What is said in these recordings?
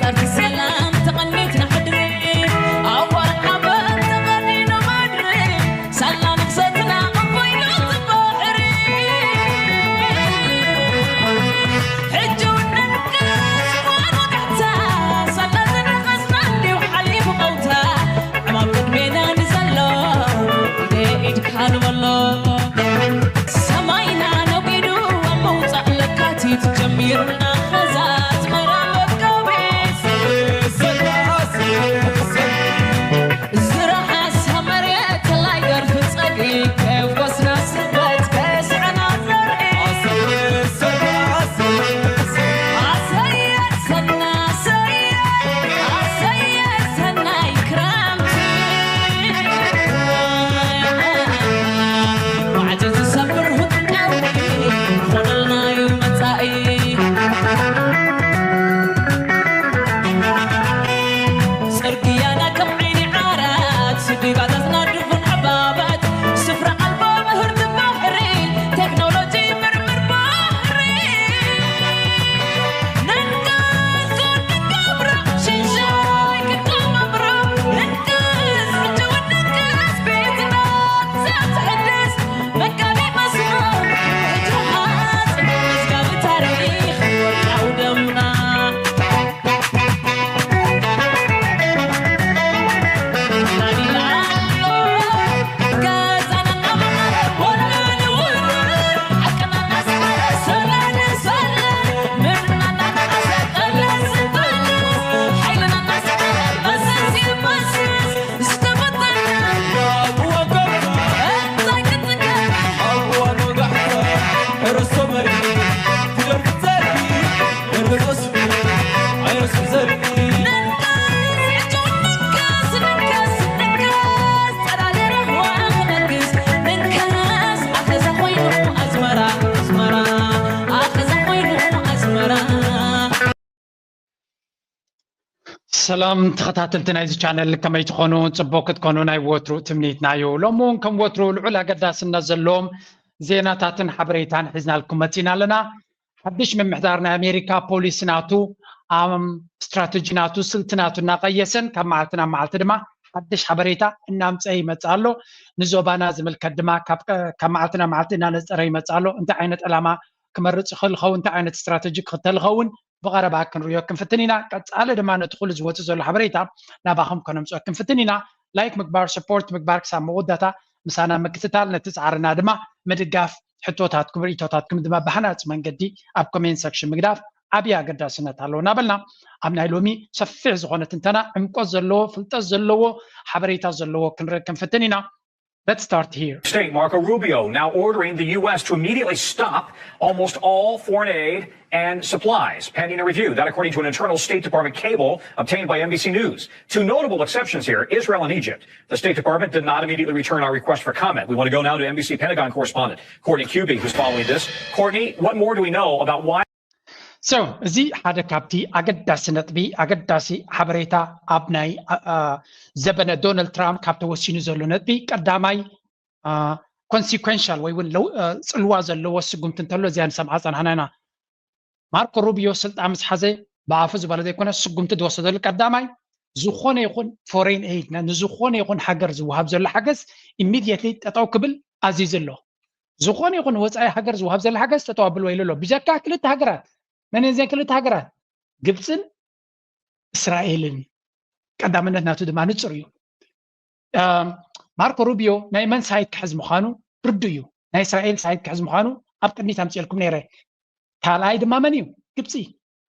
ጠርዚ ሰላም ተቐኒትና ሕድሪ፣ ኣዋር ሓበን ተቐኒኑ ምድሪ፣ ሳላ ንግሰትና ኣቦይና እቲ ባሕሪ። ሕጂ እውን ነንቅስ እዋን ወጋሕታ፣ ሳላ ዝነኸስና እንዲዩ ሓሊፉ ቀውታ፣ ዕማም ቅድሜና ንዘሎ፣ ኢደ ኢድካ ንበሎ። ሰማይና ነጒዱ ኣብ ምውጻእ ለካቲት ጀሚሩና ኸዛ ኣስመራ መጋቢት። ዝረሓሳ መሬት ተላይ ደርፊ ጸግዒ ከየፍኮስና ስበት ከስዕና ዘርኢ። ኣሰየ ሰና ኣሰየ ኣሰየ ሰናይ ክረምቲ። ማዕጾ ዝሰብር ህጥቃዊ ኾነልናዩ መጻኢ። ጽርግያና ከም ዓይኒ ዓራት፣ ስዲጋታት ናድፉን ዕባባት፣ ስፍራ ኣልቦ ምህርቲ ባሕሪ፣ ቴክኖሎጂ ምርምር ባሕሪ። ነንቀስ ክንገብሮ፣ ሽንሻይ ክንገብሮ፣ ነንቀስ ሕጂ እውን ነንቀስ ቤትና ዘትሕድስ መጋቢ መስመር ሕጂ ሓጽ መዝጋቢ ታሪኽ ወርቃዊ ደምና። ሰላም ተኸታተልቲ ናይዚ ቻነል፣ ከመይ ትኾኑ? ጽቡቕ ክትኮኑ ናይ ወትሩ ትምኒትና እዩ። ሎሚ እውን ከም ወትሩ ልዑል ኣገዳስነት ዘለዎም ዜናታትን ሓበሬታን ሒዝናልኩም መጺና ኣለና። ሓድሽ ምምሕዳር ናይ ኣሜሪካ ፖሊሲ ናቱ፣ ኣም፣ ስትራተጂ ናቱ፣ ስልቲ ናቱ እናቐየሰን ካብ መዓልቲ ናብ መዓልቲ ድማ ሓድሽ ሓበሬታ እናምፀአ ይመፅእ ኣሎ። ንዞባና ዝምልከት ድማ ካብ ቀ-፣ ካብ መዓልቲ ናብ መዓልቲ እናነፀረ ይመፅእ ኣሎ። እንታይ ዓይነት ዕላማ ክመርፅ ይኽእል ይኸውን? እንታይ ዓይነት ስትራተጂ ክኽተል ይኸውን? ብቐረባ ክንርእዮ ክንፍትን ኢና። ቀጻሊ ድማ ነቲ ኩሉ ዝወጽእ ዘሎ ሓበሬታ ናባኹም ከነምጽኦ ክንፍትን ኢና። ላይክ ምግባር፣ ሰፖርት ምግባር ክሳብ መወዳእታ ምሳና ምክትታል፣ ነቲ ጻዕርና ድማ ምድጋፍ፣ ሕቶታትኩም፣ ርእይቶታትኩም ድማ ብሃናጺ መንገዲ ኣብ ኮሜንት ሰክሽን ምግዳፍ ዓብዪ ኣገዳስነት ኣለዎ እናበልና፣ ኣብ ናይ ሎሚ ሰፊሕ ዝኾነ ትንተና፣ ዕምቆት ዘለዎ፣ ፍልጠት ዘለዎ፣ ሓበሬታ ዘለዎ ክንርኢ ክንፍትን ኢና። Let's start here. State Marco Rubio now ordering the U S to immediately stop almost all foreign aid and supplies pending a review. That, according to an internal State Department cable obtained by N B C News. Two notable exceptions here, Israel and Egypt. The State Department did not immediately return our request for comment. We want to go now to N B C Pentagon correspondent Courtney Kube, who's following this. Courtney, what more do we know about why? So፣ እዚ ሓደ ካብቲ ኣገዳሲ ነጥቢ፣ ኣገዳሲ ሓበሬታ ኣብ ናይ፣ ኣ-፣ ኣ-፣ ዘበነ ዶናልድ ትራምፕ ካብ ተወሲኑ ዘሎ ነጥቢ ቀዳማይ፣ ኣ፣ ኮንሲኮንሻል ወይ እውን ለው-፣ ኣ፣ ጽልዋ ዘለዎ ስጉምቲ እንተሎ እዚኣ ንሰምዓ ጸናሕና ኢና። ማርኮ ሩቢዮ ስልጣን ምስ ሓዘ ብኣፉ ዝበሎ ዘይኮነ ስጉምቲ ዝወሰደሉ ቀዳማይ፣ ዝኾነ ይኹን ፎሬን ኤይድ፣ ና-፣ ንዝኾነ ይኹን ሃገር ዝወሃብ ዘሎ ሓገዝ ኢሚድየትሊ ጠጠው ክብል ኣዚዙ ኣሎ። ዝኾነ ይኹን ወጻኢ ሃገር ዝወሃብ ዘሎ ሓገዝ ጠጠው ኣብልዎ ኢሉ ኣሎ። ብጀካ ክልተ ሃገራት፣ መን እየን እዘን ክልተ ሃገራት? ግብጽን እስራኤልን። ቀዳምነት ናቱ ድማ ንጹር እዩ። ኣም፣ ማርኮ ሩቢዮ ናይ መን ሳይድ ክሕዝ ምዃኑ ርዱእ እዩ። ናይ እስራኤል ሳይድ ክሕዝ ምዃኑ ኣብ ቅድሚት ኣምጺኤልኩም ነይረ። ካልኣይ ድማ መን እዩ? ግብጺ።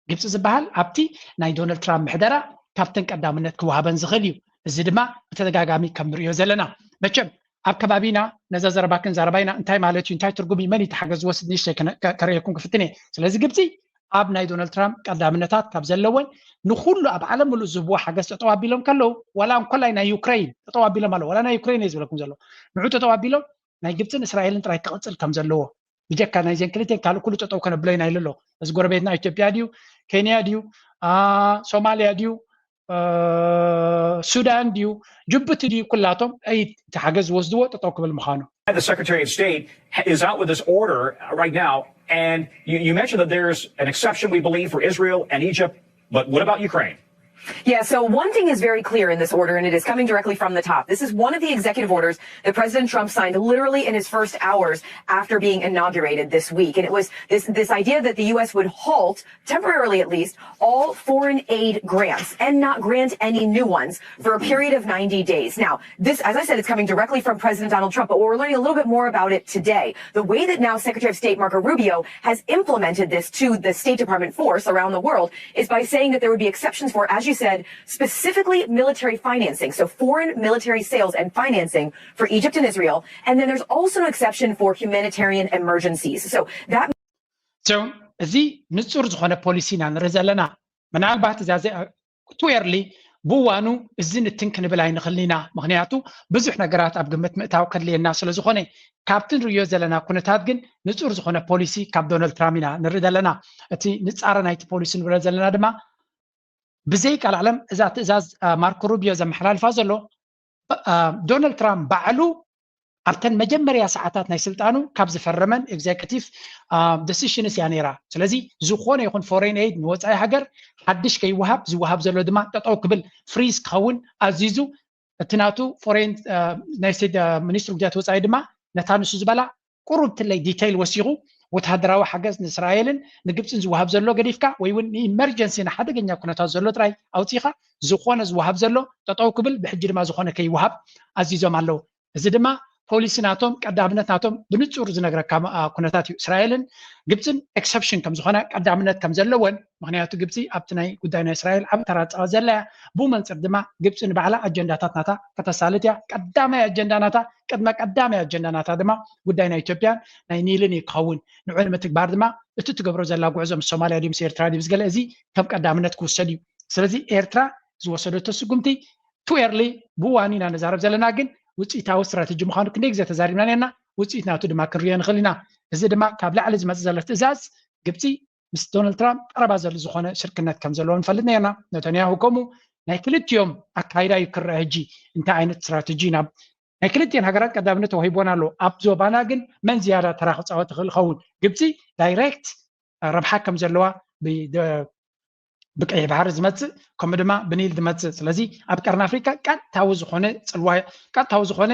ግብጺ ዝበሃል ኣብቲ ናይ ዶናልድ ትራምፕ ምሕደራ ካብተን ቀዳምነት ክወሃበን ዝኽእል እዩ። እዚ ድማ ብተደጋጋሚ ከም ንርእዮ ዘለና። መቸም ኣብ ከባቢና ነዛ ዘረባ ክንዛረባ ኢና። እንታይ ማለት እዩ? እንታይ ትርጉም እዩ? መን እዩ እቲ ሓገዝ ዝወስድ? ንእሽተይ ከነ-፣ ከ-፣ ከርእየኩም ክፍትን እየ። ስለዚ ግብጺ ኣብ ናይ ዶናልድ ትራምፕ ቀዳምነታት ካብ ዘለወን ንኹሉ ኣብ ዓለም ምሉእ ዝህብዎ ሓገዝ ጠጠው ኣቢሎም ከለዉ፣ ዋላ እንኮላይ ናይ ዩክሬን ጠጠው ኣቢሎም ኣለዉ። ዋላ ናይ ዩክሬን እየ ዝብለኩም ዘለዉ። ንዑ ጠጠው ኣቢሎም ናይ ግብጽን እስራኤልን ጥራይ ክቕጽል ከም ዘለዎ፣ ብጀካ ናይዘን ክልቴን ካልእ ኩሉ ጠጠው ከነብሎ ኢና ኢሉ ኣሎ። እዚ ጎረቤትና ኢትዮጵያ ድዩ? ኬንያ ድዩ? ኣ፣ ሶማልያ ድዩ? እ፣ ሱዳን ድዩ? ጅቡቲ ድዩ? ኩላቶም ኣይ፣ እቲ ሓገዝ ዝወስድዎ ጠጠው ክብል ምዃኑ። The Secretary of State is out with this order right now, and you, you mentioned that there's an exception, we believe, for Israel and Egypt. But what about Ukraine? Yeah, so one thing is very clear in this order, and it is coming directly from the top. This is one of the executive orders that President Trump signed literally in his first hours after being inaugurated this week. And it was this, this idea that the U S would halt, temporarily at least, all foreign aid grants and not grant any new ones for a period of ninety days. Now, this, as I said, it's coming directly from President Donald Trump, but we're learning a little bit more about it today. The way that now Secretary of State Marco Rubio has implemented this to the State Department force around the world is by saying that there would be exceptions for, as you said, specifically military financing. So foreign military sales and financing for Egypt and Israel. And then there's also an exception for humanitarian emergencies. So that so እዚ ንጹር ዝኾነ ፖሊሲ ኢና ንርኢ ዘለና። ምናልባት እዛ too early ብዋኑ እዚ ንትን ክንብል ኣይንኽልን ኢና። ምክንያቱ ብዙሕ ነገራት ኣብ ግምት ምእታው ከድልየና ስለ ዝኾነ፣ ካብቲ ንርእዮ ዘለና ኩነታት ግን ንጹር ዝኾነ ፖሊሲ ካብ ዶናልድ ትራምፕ ኢና ንርኢ ዘለና። እቲ ንጻረ ናይቲ ፖሊሲ ንብሎ ዘለና ድማ ብዘይ ቃል ዓለም እዛ ትእዛዝ ማርኮ ሩቢዮ ዘመሓላልፋ ዘሎ ዶናልድ ትራምፕ ባዕሉ ኣብተን መጀመርያ ሰዓታት ናይ ስልጣኑ ካብ ዝፈረመን executive decisions እያ ነይራ። ስለዚ ዝኾነ ይኹን foreign aid ንወፃኢ ሃገር ሓድሽ ከይወሃብ፣ ዝወሃብ ዘሎ ድማ ጠጠው ክብል፣ ፍሪዝ ክኸውን ኣዚዙ። እቲ ናቱ ፎሬን ናይ ስቴት ሚኒስትሪ ጉዳያት ወፃኢ ድማ ነታ ንሱ ዝበላ ቁሩብ ትለይ ዲቴይል ወሲኹ፣ ወተሃደራዊ ሓገዝ ንእስራኤልን ንግብፅን ዝወሃብ ዘሎ ገዲፍካ ወይ እውን ንኢመርጀንሲ ንሓደገኛ ኩነታት ዘሎ ጥራይ ኣውፂኻ፣ ዝኾነ ዝወሃብ ዘሎ ጠጠው ክብል፣ ብሕጂ ድማ ዝኾነ ከይወሃብ ኣዚዞም ኣለዉ። እዚ ድማ ፖሊሲ ናቶም፣ ቀዳምነት ናቶም ብንፁር ዝነግረካ ኩነታት እዩ። እስራኤልን ግብፅን ኤክሰፕሽን ከም ዝኾነ፣ ቀዳምነት ከም ዘለወን። ምክንያቱ ግብፂ ኣብቲ ናይ ጉዳይ ናይ እስራኤል ዓብ ተራ ፃወት ዘላ እያ። ብኡ መንፅር ድማ ግብፂ ንባዕላ ኣጀንዳታት ናታ ከተሳልጥ እያ። ቀዳማይ ኣጀንዳ ናታ፣ ቅድመ ቀዳማይ ኣጀንዳ ናታ ድማ ጉዳይ ናይ ኢትዮጵያን ናይ ኒልን እዩ ክኸውን። ንዑ ንምትግባር ድማ እቲ ትገብሮ ዘላ ጉዕዞ ምስ ሶማልያ ድዩ ምስ ኤርትራ ድዩ ምስ ገለ፣ እዚ ከም ቀዳምነት ክውሰድ እዩ። ስለዚ ኤርትራ ዝወሰደቶ ስጉምቲ too early ብዋኒ ኢና ንዛረብ ዘለና፣ ግን ውፅኢታዊ ስትራቴጂ ምዃኑ ክንደይ ግዜ ተዛሪብና ነርና። ውፅኢት ናቱ ድማ ክንሪኦ ንኽእል ኢና። እዚ ድማ ካብ ላዕሊ ዝመፅእ ዘሎ ትእዛዝ ግብፂ ምስ ዶናልድ ትራምፕ ቀረባ ዘሎ ዝኾነ ሽርክነት ከም ዘለዎ ንፈልጥ ነርና። ነተንያሁ ከምኡ። ናይ ክልቲኦም ኣካይዳ እዩ ክረአ ሕጂ እንታይ ዓይነት ስትራቴጂ ናብ ናይ ክልቲኤን ሃገራት ቀዳምነት ተዋሂቦን ኣሎ። ኣብ ዞባና ግን መን ዝያዳ ተራ ክፃወት ይኽእል ይኸውን? ግብፂ ዳይሬክት ረብሓ ከም ዘለዋ ብቀይሕ ባሕሪ ዝመፅእ፣ ከምኡ ድማ ብኒል ዝመፅእ። ስለዚ ኣብ ቀርኒ ኣፍሪካ ቀጥታዊ ዝኾነ ፅልዋ፣ ቀጥታዊ ዝኾነ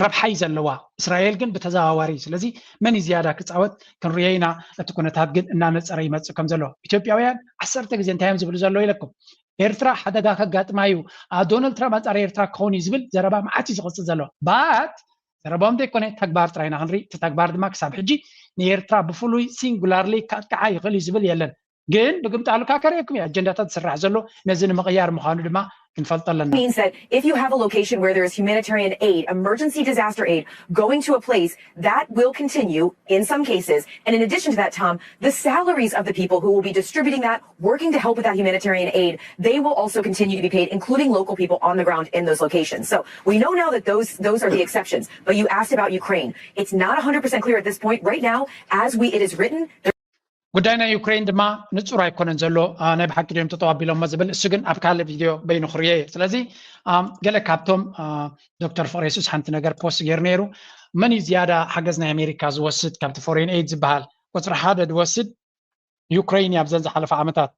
ረብሓ እዩ ዘለዋ። እስራኤል ግን ብተዘዋዋሪ። ስለዚ መን እዩ ዝያዳ ክፃወት ክንሪኦ ኢና። እቲ ኩነታት ግን እናነፀረ ይመፅእ ከም ዘሎ። ኢትዮጵያውያን ዓሰርተ ግዜ እንታይ እዮም ዝብሉ ዘለዉ ኢለኩም። ኤርትራ ሓደጋ ከጋጥማ እዩ፣ ዶናልድ ትራምፕ ኣንፃር ኤርትራ ክኸውን እዩ ዝብል ዘረባ መዓት እዩ ዝቕፅል ዘሎ። ባት ዘረባኦም ዘይኮነ ተግባር ጥራይ ኢና ክንርኢ። እቲ ተግባር ድማ ክሳብ ሕጂ ንኤርትራ ብፍሉይ ሲንጉላርሊ ከጥቅዓ ይኽእል እዩ ዝብል የለን። ግን ብግምጣሉ ከርእየኩም እዩ ኣጀንዳታት ዝስራሕ ዘሎ፣ ነዚ ንምቕያር ምዃኑ ድማ ክንፈልጦ ኣለና። Means that if you have a location where there is humanitarian aid, emergency disaster aid, going to a place, that will continue in some cases. And in addition to that, Tom, the salaries of the people who will be distributing that, working to help with that humanitarian aid, they will also continue to be paid, including local people on the ground in those locations. So we know now that those those are the exceptions. But you asked about Ukraine. It's not one hundred percent clear at this point. Right now, as we it is written, ጉዳይ ናይ ዩክሬን ድማ ንፁር ኣይኮነን ዘሎ። ናይ ብሓቂ ድዮም ጠጠው ኣቢሎሞ ዝብል፣ እሱ ግን ኣብ ካልእ ቪድዮ በይኑ ክርእዮ እየ። ስለዚ ገለ ካብቶም ዶክተር ፍቕሬሱስ ሓንቲ ነገር ፖስት ገይሩ ነይሩ። መን እዩ ዝያዳ ሓገዝ ናይ ኣሜሪካ ዝወስድ ካብቲ ፎሬን ኤድ ዝበሃል? ቁፅሪ ሓደ ዝወስድ ዩክሬን እዩ። ኣብዘን ዝሓለፈ ዓመታት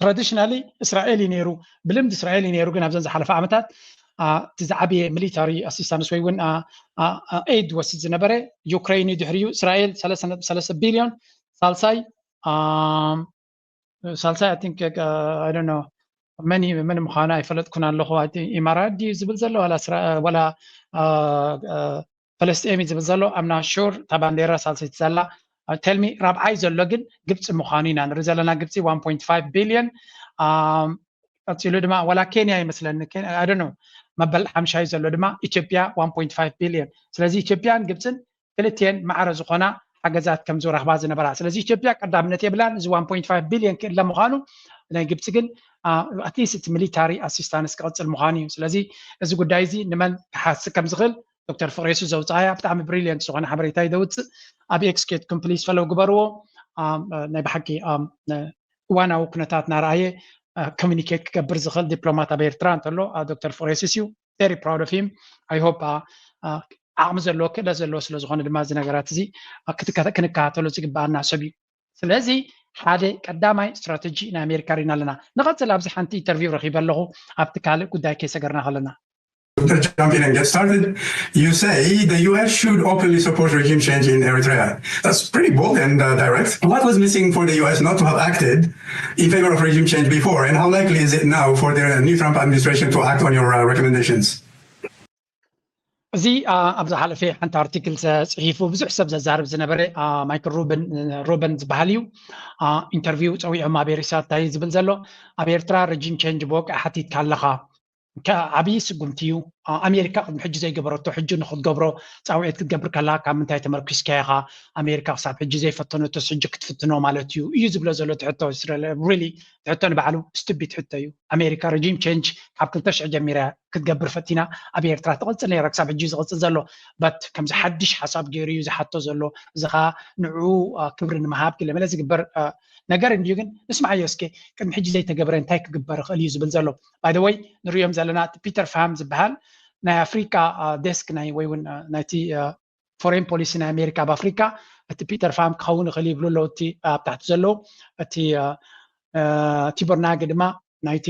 ትራዲሽናሊ እስራኤል እዩ ነይሩ፣ ብልምድ እስራኤል እዩ ነይሩ። ግን ኣብዘን ዝሓለፈ ዓመታት እቲ ዝዓበየ ሚሊታሪ ኣሲስታንስ ወይ እውን ኤድ ወስድ ዝነበረ ዩክሬን እዩ። ድሕሪኡ እስራኤል ሰለስተ ቢልዮን፣ ሳልሳይ ሳልሳይ I think I don't know መን መን ምዃኑ ኣይፈለጥኩን ኣለኹ። ኢማራት ድዩ ዝብል ዘሎ ዋላ ፈለስጤም እዩ ዝብል ዘሎ I'm not sure። እታ ባንዴራ ሳልሰይቲ ዘላ ቴልሚ ራብዓይ ዘሎ ግን ግብፂ ምዃኑ ኢና ንርኢ ዘለና። ግብፂ one point five billion። ቀፂሉ ድማ ዋላ ኬንያ ይመስለኒ I don't know መበል ሓምሻይ ዘሎ ድማ ኢትዮጵያ one point five billion። ስለዚ ኢትዮጵያን ግብፅን ክልቲኤን ማዕረ ዝኾና ሓገዛት ከም ዝረኽባ ዝነበራ። ስለዚ ኢትዮጵያ ቀዳምነት የብላን። እዚ one point five billion ክእለ ምዃኑ ናይ ግብፂ ግን ኣትሊስት እቲ ሚሊታሪ ኣሲስታንስ ክቕፅል ምዃኑ እዩ። ስለዚ እዚ ጉዳይ እዚ ንመን ክሓስብ ከም ዝኽእል ዶክተር ፍቕሬሱ ዘውፅኣያ ብጣዕሚ ብሪሊየንት ዝኾነ ሓበሬታ እዩ ዘውፅእ። ኣብ ኤክስ ኬድኩም ፕሊስ ፈለው ግበርዎ። ናይ ብሓቂ እዋናዊ ኩነታት እናረኣየ ኮሚኒኬት ክገብር ዝኽእል ዲፕሎማት ኣብ ኤርትራ እንተሎ ዶክተር ፍቕሬሱስ እዩ። Very proud of him. I hope ዓቕሚ ዘለዎ ክእለት ዘለዎ ስለ ዝኾነ ድማ እዚ ነገራት እዚ ክንከታተሎ ዝግበኣና ሰብ እዩ። ስለዚ ሓደ ቀዳማይ ስትራተጂ ናይ ኣሜሪካ ርኢና ኣለና። ንቐፅል፣ ኣብዚ ሓንቲ ኢንተርቪው ረኺበ ኣለኹ፣ ኣብቲ ካልእ ጉዳይ ከይሰገርና ከለና። Jump in and get started. You say the U S should openly support regime change in Eritrea. That's pretty bold and uh, direct. What was missing for the U S not to have acted in favor of regime change before, and how likely is it now for the new Trump administration to act on your uh, recommendations? እዚ ኣብዚ ሓለፈ ሓንቲ ኣርቲክል ተፅሒፉ ብዙሕ ሰብ ዘዛርብ ዝነበረ ማይክል ሩበን ዝበሃል እዩ። ኢንተርቪው ፀዊዖም ኣቤሪሳ እንታይ ዝብል ዘሎ፣ ኣብ ኤርትራ ረጂም ቸንጅ ብወግዒ ሓቲትካ ኣለኻ። ዓብዪ ስጉምቲ እዩ። ኣሜሪካ ቅድሚ ሕጂ ዘይገበረቶ ሕጂ ንክትገብሮ ፃውዒት ክትገብር ከላ ካብ ምንታይ ተመርኪስካ ኢኻ? ኣሜሪካ ክሳብ ሕጂ ዘይፈተነቶስ ሕጂ ክትፍትኖ ማለት እዩ እዩ ዝብሎ ዘሎ ትሕቶ። ሪሊ ትሕቶ ንባዕሉ ስቱፒድ ሕቶ እዩ። ኣሜሪካ ረጂም ቸንጅ ካብ ክልተ ሽሕ ጀሚራ ክትገብር ፈቲና ኣብ ኤርትራ ትቕፅል ነይራ፣ ክሳብ ሕጂ ዝቕፅል ዘሎ በት ከምዚ ሓድሽ ሓሳብ ገይሩ እዩ ዝሓቶ ዘሎ። እዚ ኸዓ ንዕኡ ክብሪ ንምሃብ ክለመለ ዝግበር ነገር እንድዩ። ግን ንስማዓዮ እስከ፣ ቅድሚ ሕጂ ዘይተገበረ እንታይ ክግበር ይኽእል እዩ ዝብል ዘሎ። ባይ ወይ ንሪኦም ዘለና እቲ ፒተር ፋም ዝበሃል ናይ ኣፍሪካ ዴስክ ናይ ወይ እውን ናይቲ ፎሬን ፖሊሲ ናይ ኣሜሪካ ኣብ ኣፍሪካ እቲ ፒተር ፋም ክኸውን ይኽእል ይብሉ ኣለዉ። እቲ ኣብ ታሕቲ ዘለዉ እቲ ቲቦር ናግ ድማ ናይቲ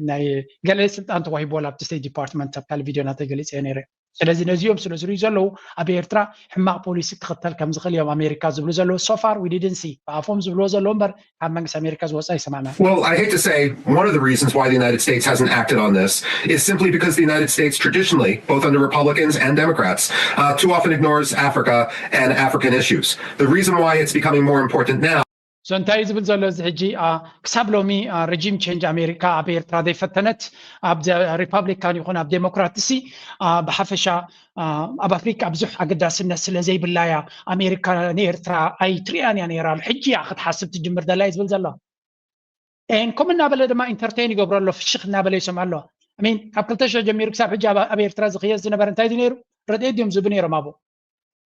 ናይ ገለ ስልጣን ተዋሂቦ ኣብቲ ስቴት ዲፓርትመንት ኣብ ካልእ ቪድዮ ናተገሊፀ ነይረ። ስለዚ ነዚኦም ስለ ዝርእዩ ዘለዉ ኣብ ኤርትራ ሕማቕ ፖሊሲ ክኽተል ከም ዝኽእል እዮም ኣሜሪካ ዝብሉ ዘለዉ። So far we didn't see፣ ብኣፎም ዝብልዎ ዘለዉ እምበር ካብ መንግስቲ ኣሜሪካ ዝወፀ ኣይሰማዕና። Well, I hate to say one of the reasons why the United States hasn't acted on this is simply because the United States traditionally, both under Republicans and Democrats, uh, too often ignores Africa and African issues. The reason why it's becoming more important now So እንታይ እዩ ዝብል ዘሎ እዚ ሕጂ? ክሳብ ሎሚ ረጂም ቸንጅ ኣሜሪካ ኣብ ኤርትራ ዘይፈተነት፣ ኣብ ሪፓብሊካን ይኹን ኣብ ዴሞክራትሲ ብሓፈሻ ኣብ ኣፍሪካ ብዙሕ ኣገዳስነት ስለ ዘይብላ እያ ኣሜሪካ ንኤርትራ ኣይትሪኣን እያ ነይራ። ሕጂ እያ ክትሓስብ ትጅምር ዘላ እዩ ዝብል ዘሎ። ን ከምኡ እናበለ ድማ ኢንተርቴን ይገብሮ ኣሎ፣ ፍሽኽ እናበለ ይሰምዖ ኣሎ። ሚን ካብ ክልተ ሽሕ ጀሚሩ ክሳብ ሕጂ ኣብ ኤርትራ ዝኽየድ ዝነበረ እንታይ ድዩ ነይሩ? ረድኤት ድዮም ዝህቡ ነይሮም ኣብኡ?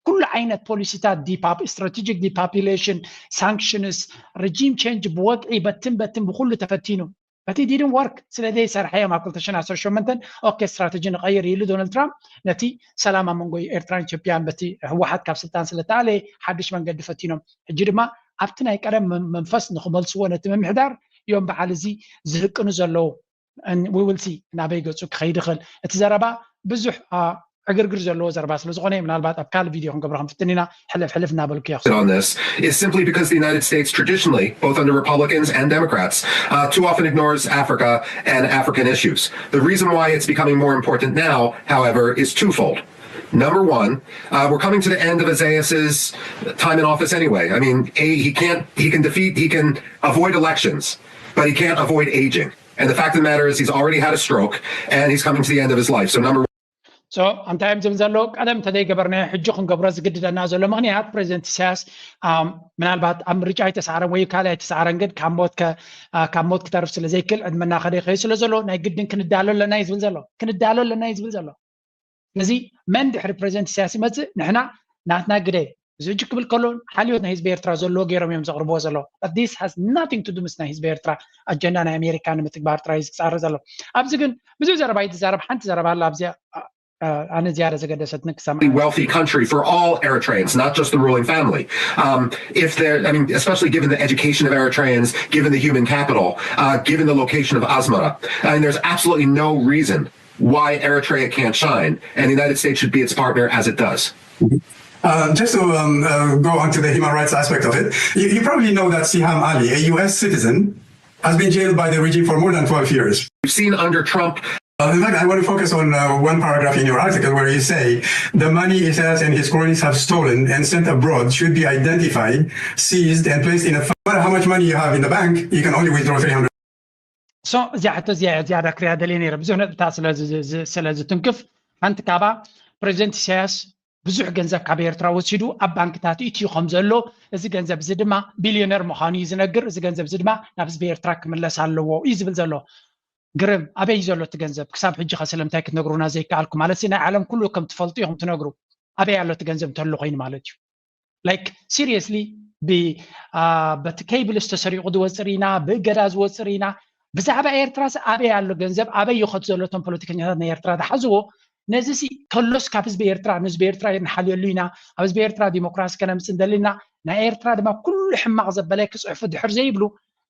ኩሉ ዓይነት ፖሊሲታት ዲፓፕ ስትራቴጂክ ዲፓፑሌሽን ሳንክሽንስ ረጂም ቸንጅ ብወግዒ በትን በትን ብኩሉ ተፈቲኑ በቲ ዲድን ወርክ ስለ ዘይሰርሐ እዮም ኣብ ክልተ ሽሕን ዓሰርተ ሸሞንተን ኦኬ ስትራተጂ ንቐይር ኢሉ ዶናልድ ትራምፕ ነቲ ሰላም ኣብ መንጎ ኤርትራን ኢትዮጵያን በቲ ህወሓት ካብ ስልጣን ስለተኣለየ ሓድሽ መንገዲ ፈቲኖም። ሕጂ ድማ ኣብቲ ናይ ቀደም መንፈስ ንክመልስዎ ነቲ ምምሕዳር እዮም በዓል እዚ ዝህቅኑ ዘለዉ። We will see ናበይ ገፁ ክኸይድ ይኽእል። እቲ ዘረባ ብዙሕ ዕግርግር ዘለዎ ዘረባ ስለ ዝኾነ ምናልባት ኣብ ካልእ ቪድዮ ክንገብሮ ክንፍትን ኢና። ሕልፍ ሕልፍ እናበልኩ እየ። On this is simply because the United States traditionally, both under Republicans and Democrats, uh, too often ignores Africa and African issues. The reason why it's becoming more important now, however, is twofold. Number one, uh, we're coming to the end of Isaias's time in office anyway. I mean, a, he can't, he can defeat, he can avoid elections, but he can't avoid aging. And the fact of the matter is, he's already had a stroke, and he's coming to the end of his life. So number So እንታይ እዮም ዝብል ዘለዉ? ቀደም እንተዘይገበርናዮ ሕጂ ክንገብሮ ዝግድደና ዘሎ ምኽንያት ፕሬዚደንት ኢሳያስ ምናልባት ኣብ ምርጫ ኣይተሰዓረን ወይ ካልእ ኣይተሰዓረን፣ ግን ካብ ሞት ክተርፍ ስለ ዘይክእል ዕድመና ከደ ይኸይድ ስለ ዘሎ ናይ ግድን ክንዳሎ ኣለና እዩ ዝብል ዘሎ። ክንዳሎ ኣለና እዩ ዝብል ዘሎ። ስለዚ መን ድሕሪ ፕሬዚደንት ኢሳያስ ይመፅእ? ንሕና ናትና ግደ እዚ ሕጂ ክብል ከሎ ሓልዮት ናይ ህዝቢ ኤርትራ ዘለዎ ገይሮም እዮም ዘቕርብዎ ዘለዉ። This has nothing to do ምስ ናይ ህዝቢ ኤርትራ ኣጀንዳ ናይ ኣሜሪካ ንምትግባር ጥራይ እዩ ዝፃረ ዘሎ። ኣብዚ ግን ብዙሕ ዘረባ እዩ ዝዛረብ። ሓንቲ ዘረባ ኣላ ኣብዚ ኣነ ዝያዳ ዘገደሰትኒ ክሰምዓ። Wealthy country for all Eritreans, not just the ruling family. Um, if there, I mean, especially given the education of Eritreans, given the human capital, uh, given the location of Asmara, I mean, there's absolutely no reason why Eritrea can't shine, and the United States should be its partner as it does. Uh, just to um, uh, go on to the human rights aspect of it, you, you probably know that Siham Ali, a U S citizen, has been jailed by the regime for more than twelve years. We've seen under Trump. Uh, in fact, I want to focus on uh, one paragraph in your article where you say the money Isaias and his cronies have stolen and sent abroad should be identified, seized, and placed in a fund. No matter how much money you have in the bank, you can only withdraw three hundred. So እዚኣ ሕቶ እዚኣ ዝያዳ ክሪያ ደልየ ነይረ። ብዙሕ ነጥብታት ስለ ዝትንክፍ ሓንቲ ካባ ፕሬዚደንት ኢሳያስ ብዙሕ ገንዘብ ካብ ኤርትራ ወሲዱ ኣብ ባንክታት ኢትዩ ከም ዘሎ፣ እዚ ገንዘብ እዚ ድማ ቢልዮነር ምዃኑ እዩ ዝነግር። እዚ ገንዘብ እዚ ድማ ናብ ህዝቢ ኤርትራ ክምለስ ኣለዎ እዩ ዝብል ዘሎ። ግርም፣ ኣበይ ዘሎ እቲ ገንዘብ? ክሳብ ሕጂ ከ ስለምንታይ ክትነግሩና ዘይከኣልኩ? ማለት ናይ ዓለም ኩሉ ከም ትፈልጡ ኢኹም ትነግሩ። ኣበይ ኣሎ እቲ ገንዘብ እንተሎ ኮይኑ ማለት እዩ። Like seriously በቲ ኬብልስ ተሰሪቑ ዝወፅእ ርኢና፣ ብእገዳ ዝወፅእ ርኢና። ብዛዕባ ኤርትራስ ኣበይ ኣሎ ገንዘብ? ኣበይ ይኸቱ ዘሎ እቶም ፖለቲከኛታት ናይ ኤርትራ ዝሓዝዎ? ነዚ ሲ ከሎስ ካብ ህዝቢ ኤርትራ ንህዝቢ ኤርትራ ንሓልየሉ ኢና፣ ኣብ ህዝቢ ኤርትራ ዲሞክራሲ ከነምጽእ እንደሊ ኢና፣ ናይ ኤርትራ ድማ ኩሉ ሕማቕ ዘበለ ክጽሕፉ ድሕር ዘይብሉ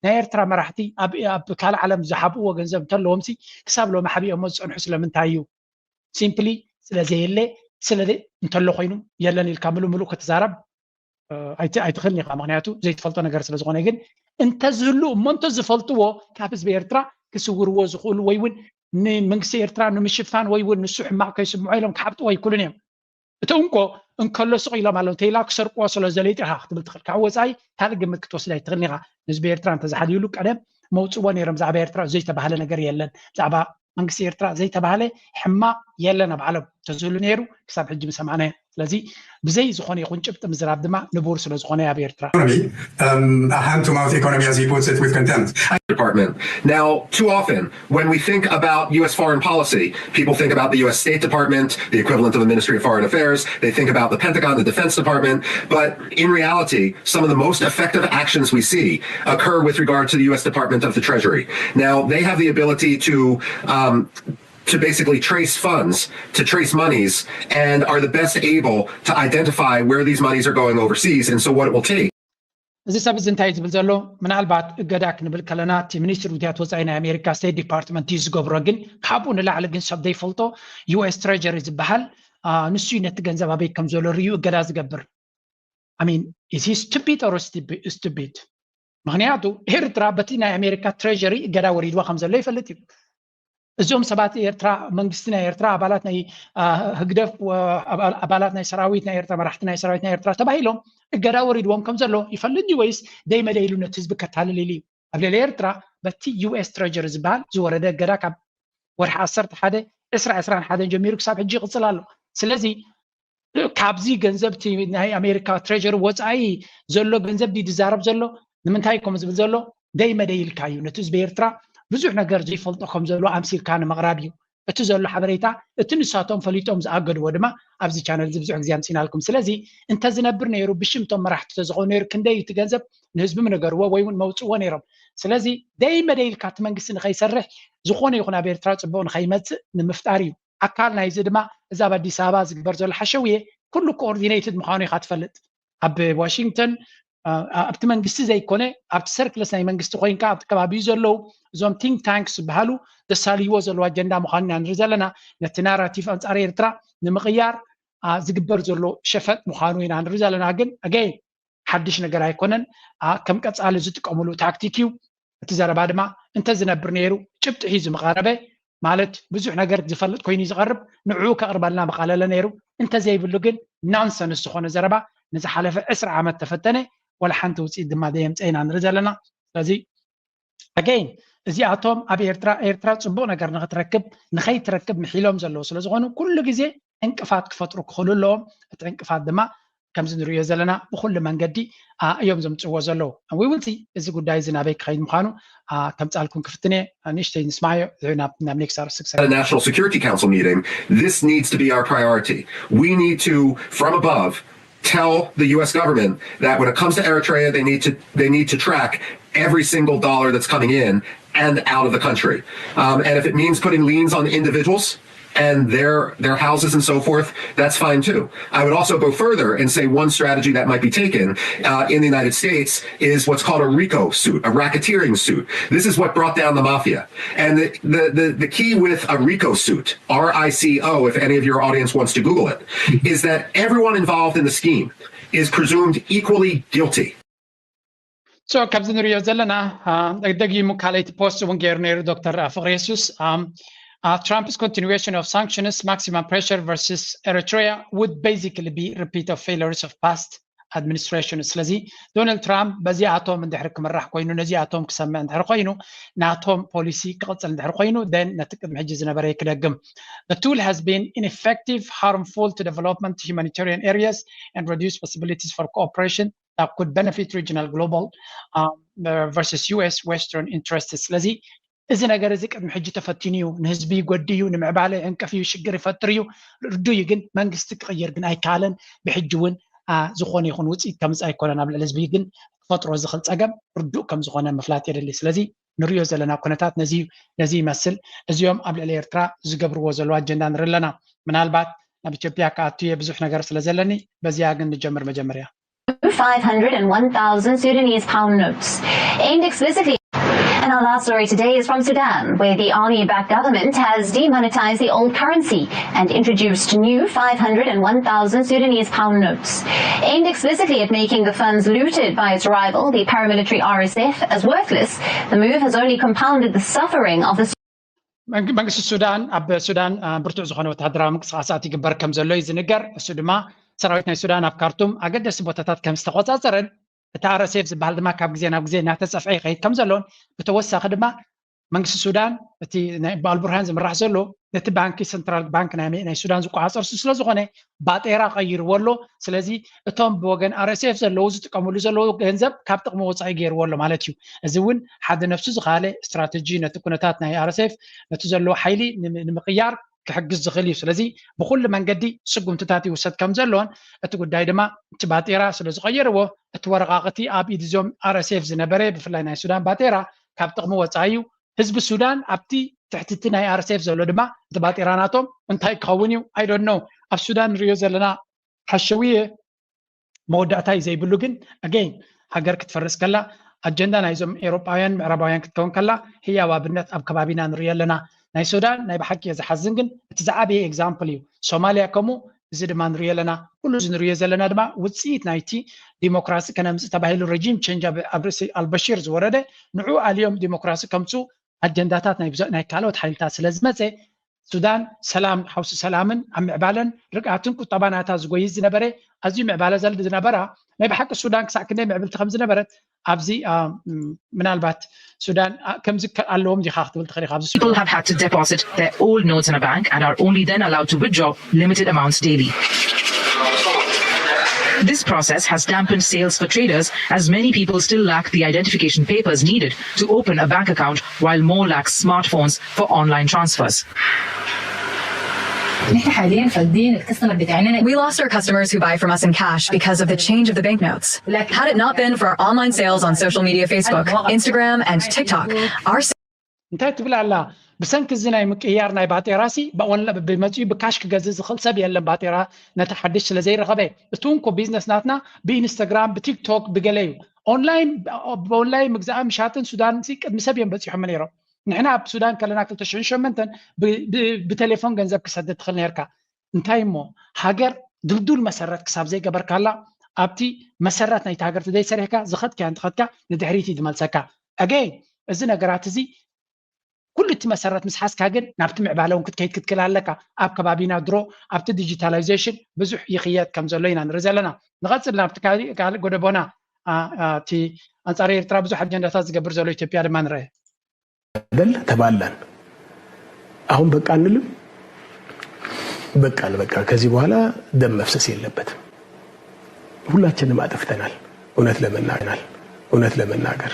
ናይ ኤርትራ መራሕቲ ኣብ ኣብ ካልእ ዓለም ዝሓብእዎ ገንዘብ እንተለዎም ሲ ክሳብ ሎሚ ሓቢኦሞ ዝጸንሑ ስለምንታይ እዩ? ሲምፕሊ ስለ ዘየለ ስለ እንተሎ ኮይኑ የለን ኢልካ ምሉእ ምሉእ ክትዛረብ ኣይትኽእልን ኢኻ። ምክንያቱ ዘይትፈልጦ ነገር ስለ ዝኾነ። ግን እንተዝህሉ እሞ እንተዝፈልጥዎ ካብ ህዝቢ ኤርትራ ክስውርዎ ዝኽእሉ ወይ እውን ንመንግስቲ ኤርትራ ንምሽፋን ወይ እውን ንሱ ሕማቕ ከይስምዖ ኢሎም ክሓብጥዎ ኣይክእሉን እዮም። እቲ እንኮ እንከሎ ስቕ ኢሎም ኣለዉ። እንተኢላ ክሰርቅዎ ስለ ዘለዩ ጥራሕ ክትብል ትኽእል። ካብ ወፃኢ ካልእ ግምት ክትወስድ ኣይትኽእልን ኢኻ። ንህዝቢ ኤርትራ እንተዝሓልዩሉ ቀደም መውፅዎ ነይሮም። ብዛዕባ ኤርትራ ዘይተባህለ ነገር የለን። ብዛዕባ መንግስቲ ኤርትራ ዘይተባህለ ሕማቕ የለን ኣብ ዓለም። እንተዝህሉ ነይሩ ክሳብ ሕጂ ምሰማዕናዮ። ስለዚ ብዘይ ዝኾነ ይኹን ጭብጢ ምዝራብ ድማ ንቡር ስለ ዝኾነ ኣብ ኤርትራ economy, um, a hand to mouth economy, as he puts it, with contempt. Department. Now, too often, when we think about U S foreign policy, people think about the U S State Department, the equivalent of the Ministry of Foreign Affairs. They think about the Pentagon, the Defense Department. But in reality, some of the most effective actions we see occur with regard to the U S Department of the Treasury. Now, they have the ability to um, to basically trace funds, to trace monies, and are the best able to identify where these monies are going overseas and so what it will take. እዚ ሰብ እዚ እንታይ ዝብል ዘሎ? ምናልባት እገዳ ክንብል ከለና እቲ ሚኒስትሪ ጉዳያት ወፃኢ ናይ ኣሜሪካ ስቴት ዲፓርትመንት እዩ ዝገብሮ። ግን ካብኡ ንላዕሊ ግን ሰብ ዘይፈልጦ ዩ ኤስ ትሬጀሪ ዝበሃል ንሱ እዩ ነቲ ገንዘብ ኣበይ ከም ዘሎ ርእዩ እገዳ ዝገብር። I mean, is he stupid or stupid? ምክንያቱ ኤርትራ በቲ ናይ ኣሜሪካ ትሬጀሪ እገዳ ወሪድዋ ከም ዘሎ ይፈልጥ እዩ። እዞም ሰባት ኤርትራ መንግስቲ ናይ ኤርትራ ኣባላት ናይ ህግደፍ ኣባላት ናይ ሰራዊት ናይ ኤርትራ መራሕቲ ናይ ሰራዊት ናይ ኤርትራ ተባሂሎም እገዳ ወሪድዎም ከም ዘሎ ይፈልጥ እዩ ወይስ ደይ መደይ ኢሉ ነቲ ህዝቢ ከታልል ኢሉ እዩ? ኣብ ልዕሊ ኤርትራ በቲ ዩ ኤስ ትሬጀሪ ዝበሃል ዝወረደ እገዳ ካብ ወርሒ ዓሰርተ ሓደ ዕስራ ዕስራን ሓደን ጀሚሩ ክሳብ ሕጂ ይቕፅል ኣሎ። ስለዚ ካብዚ ገንዘብ ናይ ኣሜሪካ ትሬጀሪ ወፃኢ ዘሎ ገንዘብ ድዩ ዝዛረብ ዘሎ? ንምንታይ ከምኡ ዝብል ዘሎ? ደይ መደይ ኢልካ እዩ። ነቲ ህዝቢ ኤርትራ ብዙሕ ነገር ዘይፈልጦ ከም ዘሎ ኣምሲልካ ንምቕራብ እዩ። እቲ ዘሎ ሓበሬታ እቲ ንሳቶም ፈሊጦም ዝኣገድዎ ድማ ኣብዚ ቻነል እዚ ብዙሕ ግዜ ኣምፂናልኩም። ስለዚ እንተዝነብር ነይሩ ብሽምቶም መራሕቲ ተዝኾኑ ነይሩ ክንደይ እቲ ገንዘብ ንህዝቢ ምነገርዎ ወይ እውን መውፅዎ ነይሮም። ስለዚ ደይ መደይ ኢልካ እቲ መንግስቲ ንኸይሰርሕ ዝኾነ ይኹን ኣብ ኤርትራ ፅቡቕ ንኸይመፅእ ንምፍጣር እዩ። ኣካል ናይዚ ድማ እዚ ኣብ ኣዲስ ኣበባ ዝግበር ዘሎ ሓሸውየ ኩሉ ኮኦርዲኔትድ ምዃኑ ኢኻ ትፈልጥ። ኣብ ዋሽንግተን ኣብቲ መንግስቲ ዘይኮነ ኣብቲ ሰርክለስ ናይ መንግስቲ ኮይንካ ኣብቲ ከባቢኡ ዘለዉ እዞም ቲንክ ታንክስ ዝበሃሉ ዘሳልይዎ ዘለዉ ኣጀንዳ ምዃኑ ኢና ንርኢ ዘለና። ነቲ ናራቲቭ ኣንፃር ኤርትራ ንምቕያር ዝግበር ዘሎ ሸፈጥ ምዃኑ ኢና ንርኢ ዘለና። ግን ኣገይን ሓድሽ ነገር ኣይኮነን። ከም ቀፃሊ ዝጥቀምሉ ታክቲክ እዩ። እቲ ዘረባ ድማ እንተዝነብር ነይሩ ጭብጢ ሒዙ ምቐረበ ማለት ብዙሕ ነገር ዝፈልጥ ኮይኑ ዝቐርብ ንዕኡ ከቕርበልና ምቓለለ ነይሩ። እንተዘይብሉ ግን ናንሰንስ ዝኾነ ዘረባ ንዝሓለፈ ዕስራ ዓመት ተፈተነ ወላ ሓንቲ ውፅኢት ድማ ዘየምፀ ኢና ንርኢ ዘለና። ስለዚ ኣገይን እዚኣቶም ኣብ ኤርትራ ኤርትራ ፅቡቕ ነገር ንክትረክብ ንኸይትረክብ ምሒሎም ዘለዉ ስለዝኾኑ ኩሉ ግዜ ዕንቅፋት ክፈጥሩ ክኽእሉ ኣለዎም። እቲ ዕንቅፋት ድማ ከምዚ ንሪኦ ዘለና ብኩሉ መንገዲ እዮም ዘምፅዎ ዘለዉ። We will see እዚ ጉዳይ እዚ ናበይ ክኸይድ ምዃኑ ከምፃልኩም ክፍትን እየ። ንእሽተይ ንስማዮ ናብ ኔክስት ኣርስክሰ At a National Security Council meeting, this needs to be our priority. We need to, from above, tell the U S government that when it comes to Eritrea, they need to they need to track every single dollar that's coming in and out of the country. Um, and if it means putting liens on individuals and their their houses and so forth, that's fine too. I would also go further and say one strategy that might be taken uh, in the United States is what's called a RICO suit, a racketeering suit. This is what brought down the mafia. And the, the, the, the key with a RICO suit, R I C O, if any of your audience wants to Google it, is that everyone involved in the scheme is presumed equally guilty. So ካብዚ ንሪኦ ዘለና ደጊሙ ካልኣይቲ ፖስት እውን ገይሩ ነይሩ ዶክተር ፍቅረ የሱስ። Trump's continuation of sanctions, maximum pressure versus Eritrea would basically be repeat of failures of past administration. ስለዚ ዶናልድ ትራምፕ በዚኣቶም እንድሕር ክምራሕ ኮይኑ ነዚኣቶም ክሰምዕ እንድሕር ኮይኑ ናቶም ፖሊሲ ክቕፅል እንድሕር ኮይኑ then ነቲ ቅድሚ ሕጂ ዝነበረ ክደግም። The tool has been ineffective, harmful to development, humanitarian areas, and reduce possibilities for cooperation that could benefit regional global um, uh, versus U S Western interests. ስለዚ እዚ ነገር እዚ ቅድሚ ሕጂ ተፈቲኑ እዩ። ንህዝቢ ይጎዲ እዩ፣ ንምዕባለ ዕንቅፍ እዩ፣ ሽግር ይፈጥር እዩ። ርዱ እዩ፣ ግን መንግስቲ ክቕይር ግን ኣይከኣለን። ብሕጂ እውን ዝኾነ ይኹን ውፅኢት ከምፅእ ኣይኮነን። ኣብ ልዕሊ ህዝቢ ግን ክፈጥሮ ዝኽእል ፀገም ርዱእ ከም ዝኾነ ምፍላጥ የድሊ። ስለዚ ንሪኦ ዘለና ኩነታት ነዚ ነዚ ይመስል። እዚኦም ኣብ ልዕሊ ኤርትራ ዝገብርዎ ዘለዉ ኣጀንዳ ንርኢ ኣለና። ምናልባት ናብ ኢትዮጵያ ክኣቱ እየ ብዙሕ ነገር ስለ ዘለኒ፣ በዚኣ ግን ንጀምር መጀመርያ። five hundred and one thousand Sudanese pound notes, aimed explicitly. And our last story today is from Sudan, where the army-backed government has demonetized the old currency and introduced new five hundred and one thousand Sudanese pound notes, aimed explicitly at making the funds looted by its rival, the paramilitary R S F, as worthless. The move has only compounded the suffering of the መንግስቲ ሱዳን ኣብ ሱዳን ብርቱዕ ዝኾነ ወታደራዊ ምንቅስቃሳት ይግበር ከም ዘሎ እዩ ዝንገር። እሱ ድማ ሰራዊት ናይ ሱዳን ኣብ ካርቱም ኣገደስቲ ቦታታት ከም ዝተቆጻጸረን እቲ ኣር ኤስ ኤፍ ዝበሃል ድማ ካብ ግዜ ናብ ግዜ እናተጸፍዐ ይኸይድ ከም ዘሎን፣ ብተወሳኺ ድማ መንግስቲ ሱዳን እቲ ናይ ኣልቡርሃን ዝምራሕ ዘሎ ነቲ ባንኪ ሰንትራል ባንክ ናይ ሱዳን ዝቆጻጸር እሱ ስለ ዝኾነ ባጤራ ቀይርዎ ኣሎ። ስለዚ እቶም ብወገን ኣር ኤስ ኤፍ ዘለዉ ዝጥቀምሉ ዘለዉ ገንዘብ ካብ ጥቕሚ ወፃኢ ገይርዎ ኣሎ ማለት እዩ። እዚ እውን ሓደ ነፍሱ ዝኸኣለ ስትራተጂ ነቲ ኩነታት ናይ ኣር ኤስ ኤፍ ነቲ ዘለዎ ሓይሊ ንምቅያር ክሕግዝ ዝኽእል እዩ። ስለዚ ብኩሉ መንገዲ ስጉምትታት ይውሰድ ከም ዘሎን እቲ ጉዳይ ድማ እቲ ባጤራ ስለ ዝቐየርዎ እቲ ወረቓቕቲ ኣብ ኢድ እዞም ኣር ኤስ ኤፍ ዝነበረ ብፍላይ ናይ ሱዳን ባጤራ ካብ ጥቕሚ ወፃኢ እዩ። ህዝቢ ሱዳን ኣብቲ ትሕቲ እቲ ናይ ኣር ኤስ ኤፍ ዘሎ ድማ እቲ ባጤራ ናቶም እንታይ ክኸውን እዩ? I don't know። ኣብ ሱዳን ንሪኦ ዘለና ሓሸውየ መወዳእታ እዩ ዘይብሉ። ግን ኣገይን ሃገር ክትፈርስ ከላ ኣጀንዳ ናይዞም ኤውሮጳውያን ምዕራባውያን ክትከውን ከላ ህያው ኣብነት ኣብ ከባቢና ንሪኦ ኣለና። ናይ ሱዳን ናይ ብሓቂ እየ ዝሓዝን፣ ግን እቲ ዝዓበየ ኤግዛምፕል እዩ። ሶማልያ ከምኡ፣ እዚ ድማ ንሪኦ ኣለና። ኩሉ እዚ ንሪኦ ዘለና ድማ ውፅኢት ናይቲ ዲሞክራሲ ከነምፅእ ተባሂሉ ረጂም ቼንጅ ኣብ ርእሲ ኣልበሺር ዝወረደ ንዑ ኣልዮም ዲሞክራሲ ከምፅኡ ኣጀንዳታት ናይ ካልኦት ሓይልታት ስለ ዝመፀ ሱዳን ሰላም ሓውሲ ሰላምን ኣብ ምዕባለን ርግኣትን ቁጠባ ናታ ዝጎይዝ ዝነበረ ኣዝዩ ምዕባለ ዘል ዝነበራ ናይ ብሓቂ ሱዳን ክሳዕ ክንደይ ምዕብልቲ ከም ዝነበረት ኣብዚ ምናልባት ሱዳን ከምዚ ኣለዎም ዲኻ ክትብል ትኽእል ኢኻ። ኣብዚ People have had to deposit their old notes in a bank and are only then allowed to withdraw limited amounts daily. This process has dampened sales for traders as many people still lack the identification papers needed to open a bank account, while more lack smartphones for online transfers. We lost our customers who buy from us in cash because of the change of the banknotes. Had it not been for our online sales on social media, Facebook, Instagram, and TikTok, our እንታይ ትብል ኣላ? ብሰንኪ እዚ ናይ ምቅያር ናይ ባጤራሲ ብመፅኡ ብካሽ ክገዝእ ዝኽእል ሰብ የለን። ባጤራ ነቲ ሓድሽ ስለ ዘይረኸበ እቲ እንኮ ቢዝነስ ናትና ብኢንስታግራም ብቲክቶክ ብገለ እዩ። ኦንላይን ብኦንላይን ምግዛእ ምሻጥን ሱዳን ቅድሚ ሰብ እዮም በፂሖም ነይሮም። ንሕና ኣብ ሱዳን ከለና ክልተ ሽሕን ሸመንተን ብቴሌፎን ገንዘብ ክሰድድ ትኽእል ነርካ። እንታይ እሞ ሃገር ድልዱል መሰረት ክሳብ ዘይገበርካላ ኣብቲ መሰረት ናይቲ ሃገር ተዘይሰሪሕካ ዝኸድካዮ እንትኸድካ ንድሕሪት እዩ ዝመልሰካ። ኣገይን እዚ ነገራት እዚ ኩሉ እቲ መሰረት ምስ ሓዝካ ግን ናብቲ ምዕባለ እውን ክትከይድ ክትክእል ኣለካ። ኣብ ከባቢና ድሮ ኣብቲ ዲጂታላይዜሽን ብዙሕ ይኽየድ ከም ዘሎ ኢና ንርኢ ዘለና። ንቐፅል ናብቲ ካልእ ጎደቦና እቲ ኣንፃር ኤርትራ ብዙሕ ኣጀንዳታት ዝገብር ዘሎ ኢትዮጵያ ድማ ንርአ። በል ተባላን። አሁን በቃ አንልም። በቃን በቃ ከዚህ በኋላ ደም መፍሰስ የለበትም። ሁላችንም አጥፍተናል። እውነት ለመናገር እውነት ለመናገር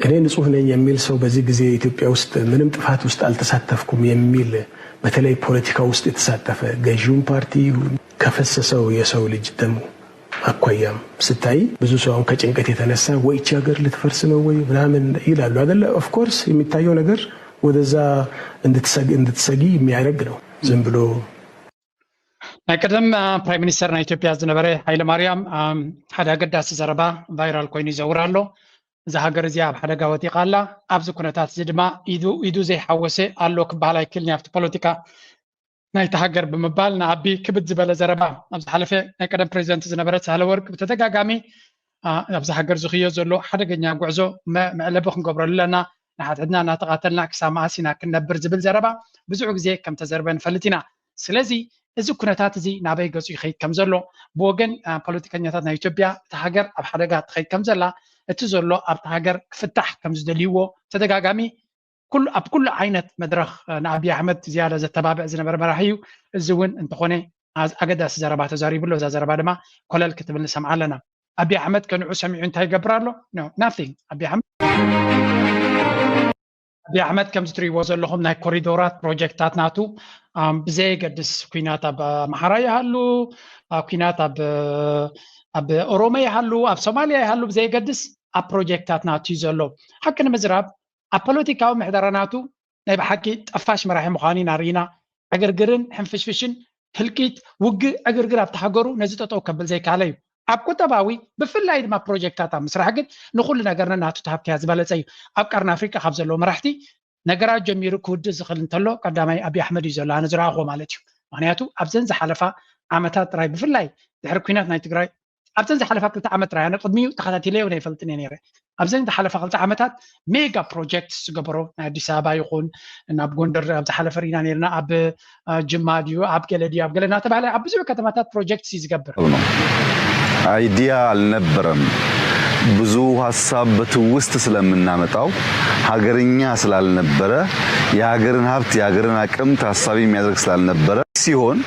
እኔ ንጹህ ነኝ የሚል ሰው በዚህ ጊዜ ኢትዮጵያ ውስጥ ምንም ጥፋት ውስጥ አልተሳተፍኩም የሚል በተለይ ፖለቲካ ውስጥ የተሳተፈ ገዢውን ፓርቲ ይሁን ከፈሰሰው የሰው ልጅ ደም አኳያም ስታይ ብዙ ሰው አሁን ከጭንቀት የተነሳ ወይ እቺ ሀገር ልትፈርስ ነው ወይ ምናምን ይላሉ አይደለ? Of course የሚታየው ነገር ወደዛ እንድትሰጊ የሚያደርግ ነው። ዝም ብሎ ናይ ቀደም ፕራይም ሚኒስተር ናይ ኢትዮጵያ ዝነበረ ሃይለ ማርያም ሓደ ኣገዳሲ ዘረባ ቫይራል ኮይኑ ይዘውር ኣሎ። እዛ ሃገር እዚኣ ኣብ ሓደጋ ወዲቓ ኣላ። ኣብዚ ኩነታት እዚ ድማ ኢዱ ኢዱ ዘይሓወሰ ኣሎ ክበሃል ኣይክእልን እዩ። ኣብቲ ፖለቲካ ናይቲ ሃገር ብምባል ንኣቢ ክብድ ዝበለ ዘረባ ኣብ ዝሓለፈ ናይ ቀደም ፕሬዚደንት ዝነበረት ሳህለወርቅ ብተደጋጋሚ ኣብዚ ሃገር ዝኽዮ ዘሎ ሓደገኛ ጉዕዞ መዕለቢ ክንገብረሉ ኣለና፣ ንሓድሕድና እናተቓተልና ክሳብ መኣስ ኢና ክንነብር ዝብል ዘረባ ብዙሕ ግዜ ከም ተዘርበ ንፈልጥ ኢና። ስለዚ እዚ ኩነታት እዚ ናበይ ገፁ ይኸይድ ከም ዘሎ ብወገን ፖለቲከኛታት ናይ ኢትዮጵያ እታ ሃገር ኣብ ሓደጋ ትኸይድ ከም ዘላ እቲ ዘሎ ኣብታ ሃገር ክፍታሕ ከም ዝደልይዎ ተደጋጋሚ ኣብ ኩሉ ዓይነት መድረኽ ንኣብይ ኣሕመድ ዝያዳ ዘተባብዕ ዝነበረ መራሒ እዩ። እዚ እውን እንተኾነ ኣገዳሲ ዘረባ ተዛሪቡ ኣሎ። እዛ ዘረባ ድማ ኮለል ክትብል ንሰምዓ ኣለና። ኣብይ ኣሕመድ ከንዑ ሰሚዑ እንታይ ይገብር ኣሎ? Nothing። ኣብይ ኣሕመድ ኣብይ ኣሕመድ ከምዚ ትሪእዎ ዘለኹም ናይ ኮሪዶራት ፕሮጀክታት ናቱ ብዘየገድስ ኩናት ኣብ ኣምሓራ ይሃሉ፣ ኩናት ኣብ ኦሮሞ ይሃሉ፣ ኣብ ሶማልያ ይሃሉ ብዘየገድስ ኣብ ፕሮጀክታት ናቱ እዩ ዘሎ። ሓቂ ንምዝራብ ኣብ ፖለቲካዊ ምሕደራ ናቱ ናይ ብሓቂ ጠፋሽ መራሒ ምዃኑ ኢና ርኢና። ዕግርግርን ሕንፍሽፍሽን፣ ህልቂት፣ ውግእ፣ ዕግርግር ኣብቲ ሃገሩ ነዚ ጠጠው ከብል ዘይከኣለ እዩ። ኣብ ቁጠባዊ ብፍላይ ድማ ፕሮጀክታት ኣብ ምስራሕ ግን ንኹሉ ነገር ነናቱ ተሃብትያ ዝበለጸ እዩ። ኣብ ቀርኒ ኣፍሪቃ ካብ ዘለዉ መራሕቲ ነገራት ጀሚሩ ክውድእ ዝኽእል እንተሎ ቀዳማይ ኣብይ ኣሕመድ እዩ ዘሎ፣ ኣነ ዝረኣኹዎ ማለት እዩ። ምክንያቱ ኣብዘን ዝሓለፋ ዓመታት ጥራይ ብፍላይ ድሕሪ ኩናት ናይ ትግራይ ኣብዘን ዝሓለፋ ክልተ ዓመት ጥራይ፣ ኣነ ቅድሚኡ ተኸታቲለዮ ኣይፈልጥን እየ ነይረ። ኣብዘን ዝሓለፋ ክልተ ዓመታት ሜጋ ፕሮጀክት ዝገበሮ ናይ ኣዲስ ኣበባ ይኹን ናብ ጎንደር ኣብ ዝሓለፈ ርኢና ነይርና፣ ኣብ ጅማ ድዩ ኣብ ገለ ድዩ ኣብ ገለ እናተባህለ ኣብ ብዙሕ ከተማታት ፕሮጀክት እዩ ዝገብር። አይዲያ አልነበረም። ብዙ ሀሳብ በትውስት ስለምናመጣው ሀገርኛ ስላልነበረ የሀገርን ሀብት የሀገርን አቅም ታሳቢ የሚያደርግ ስላልነበረ ሲሆን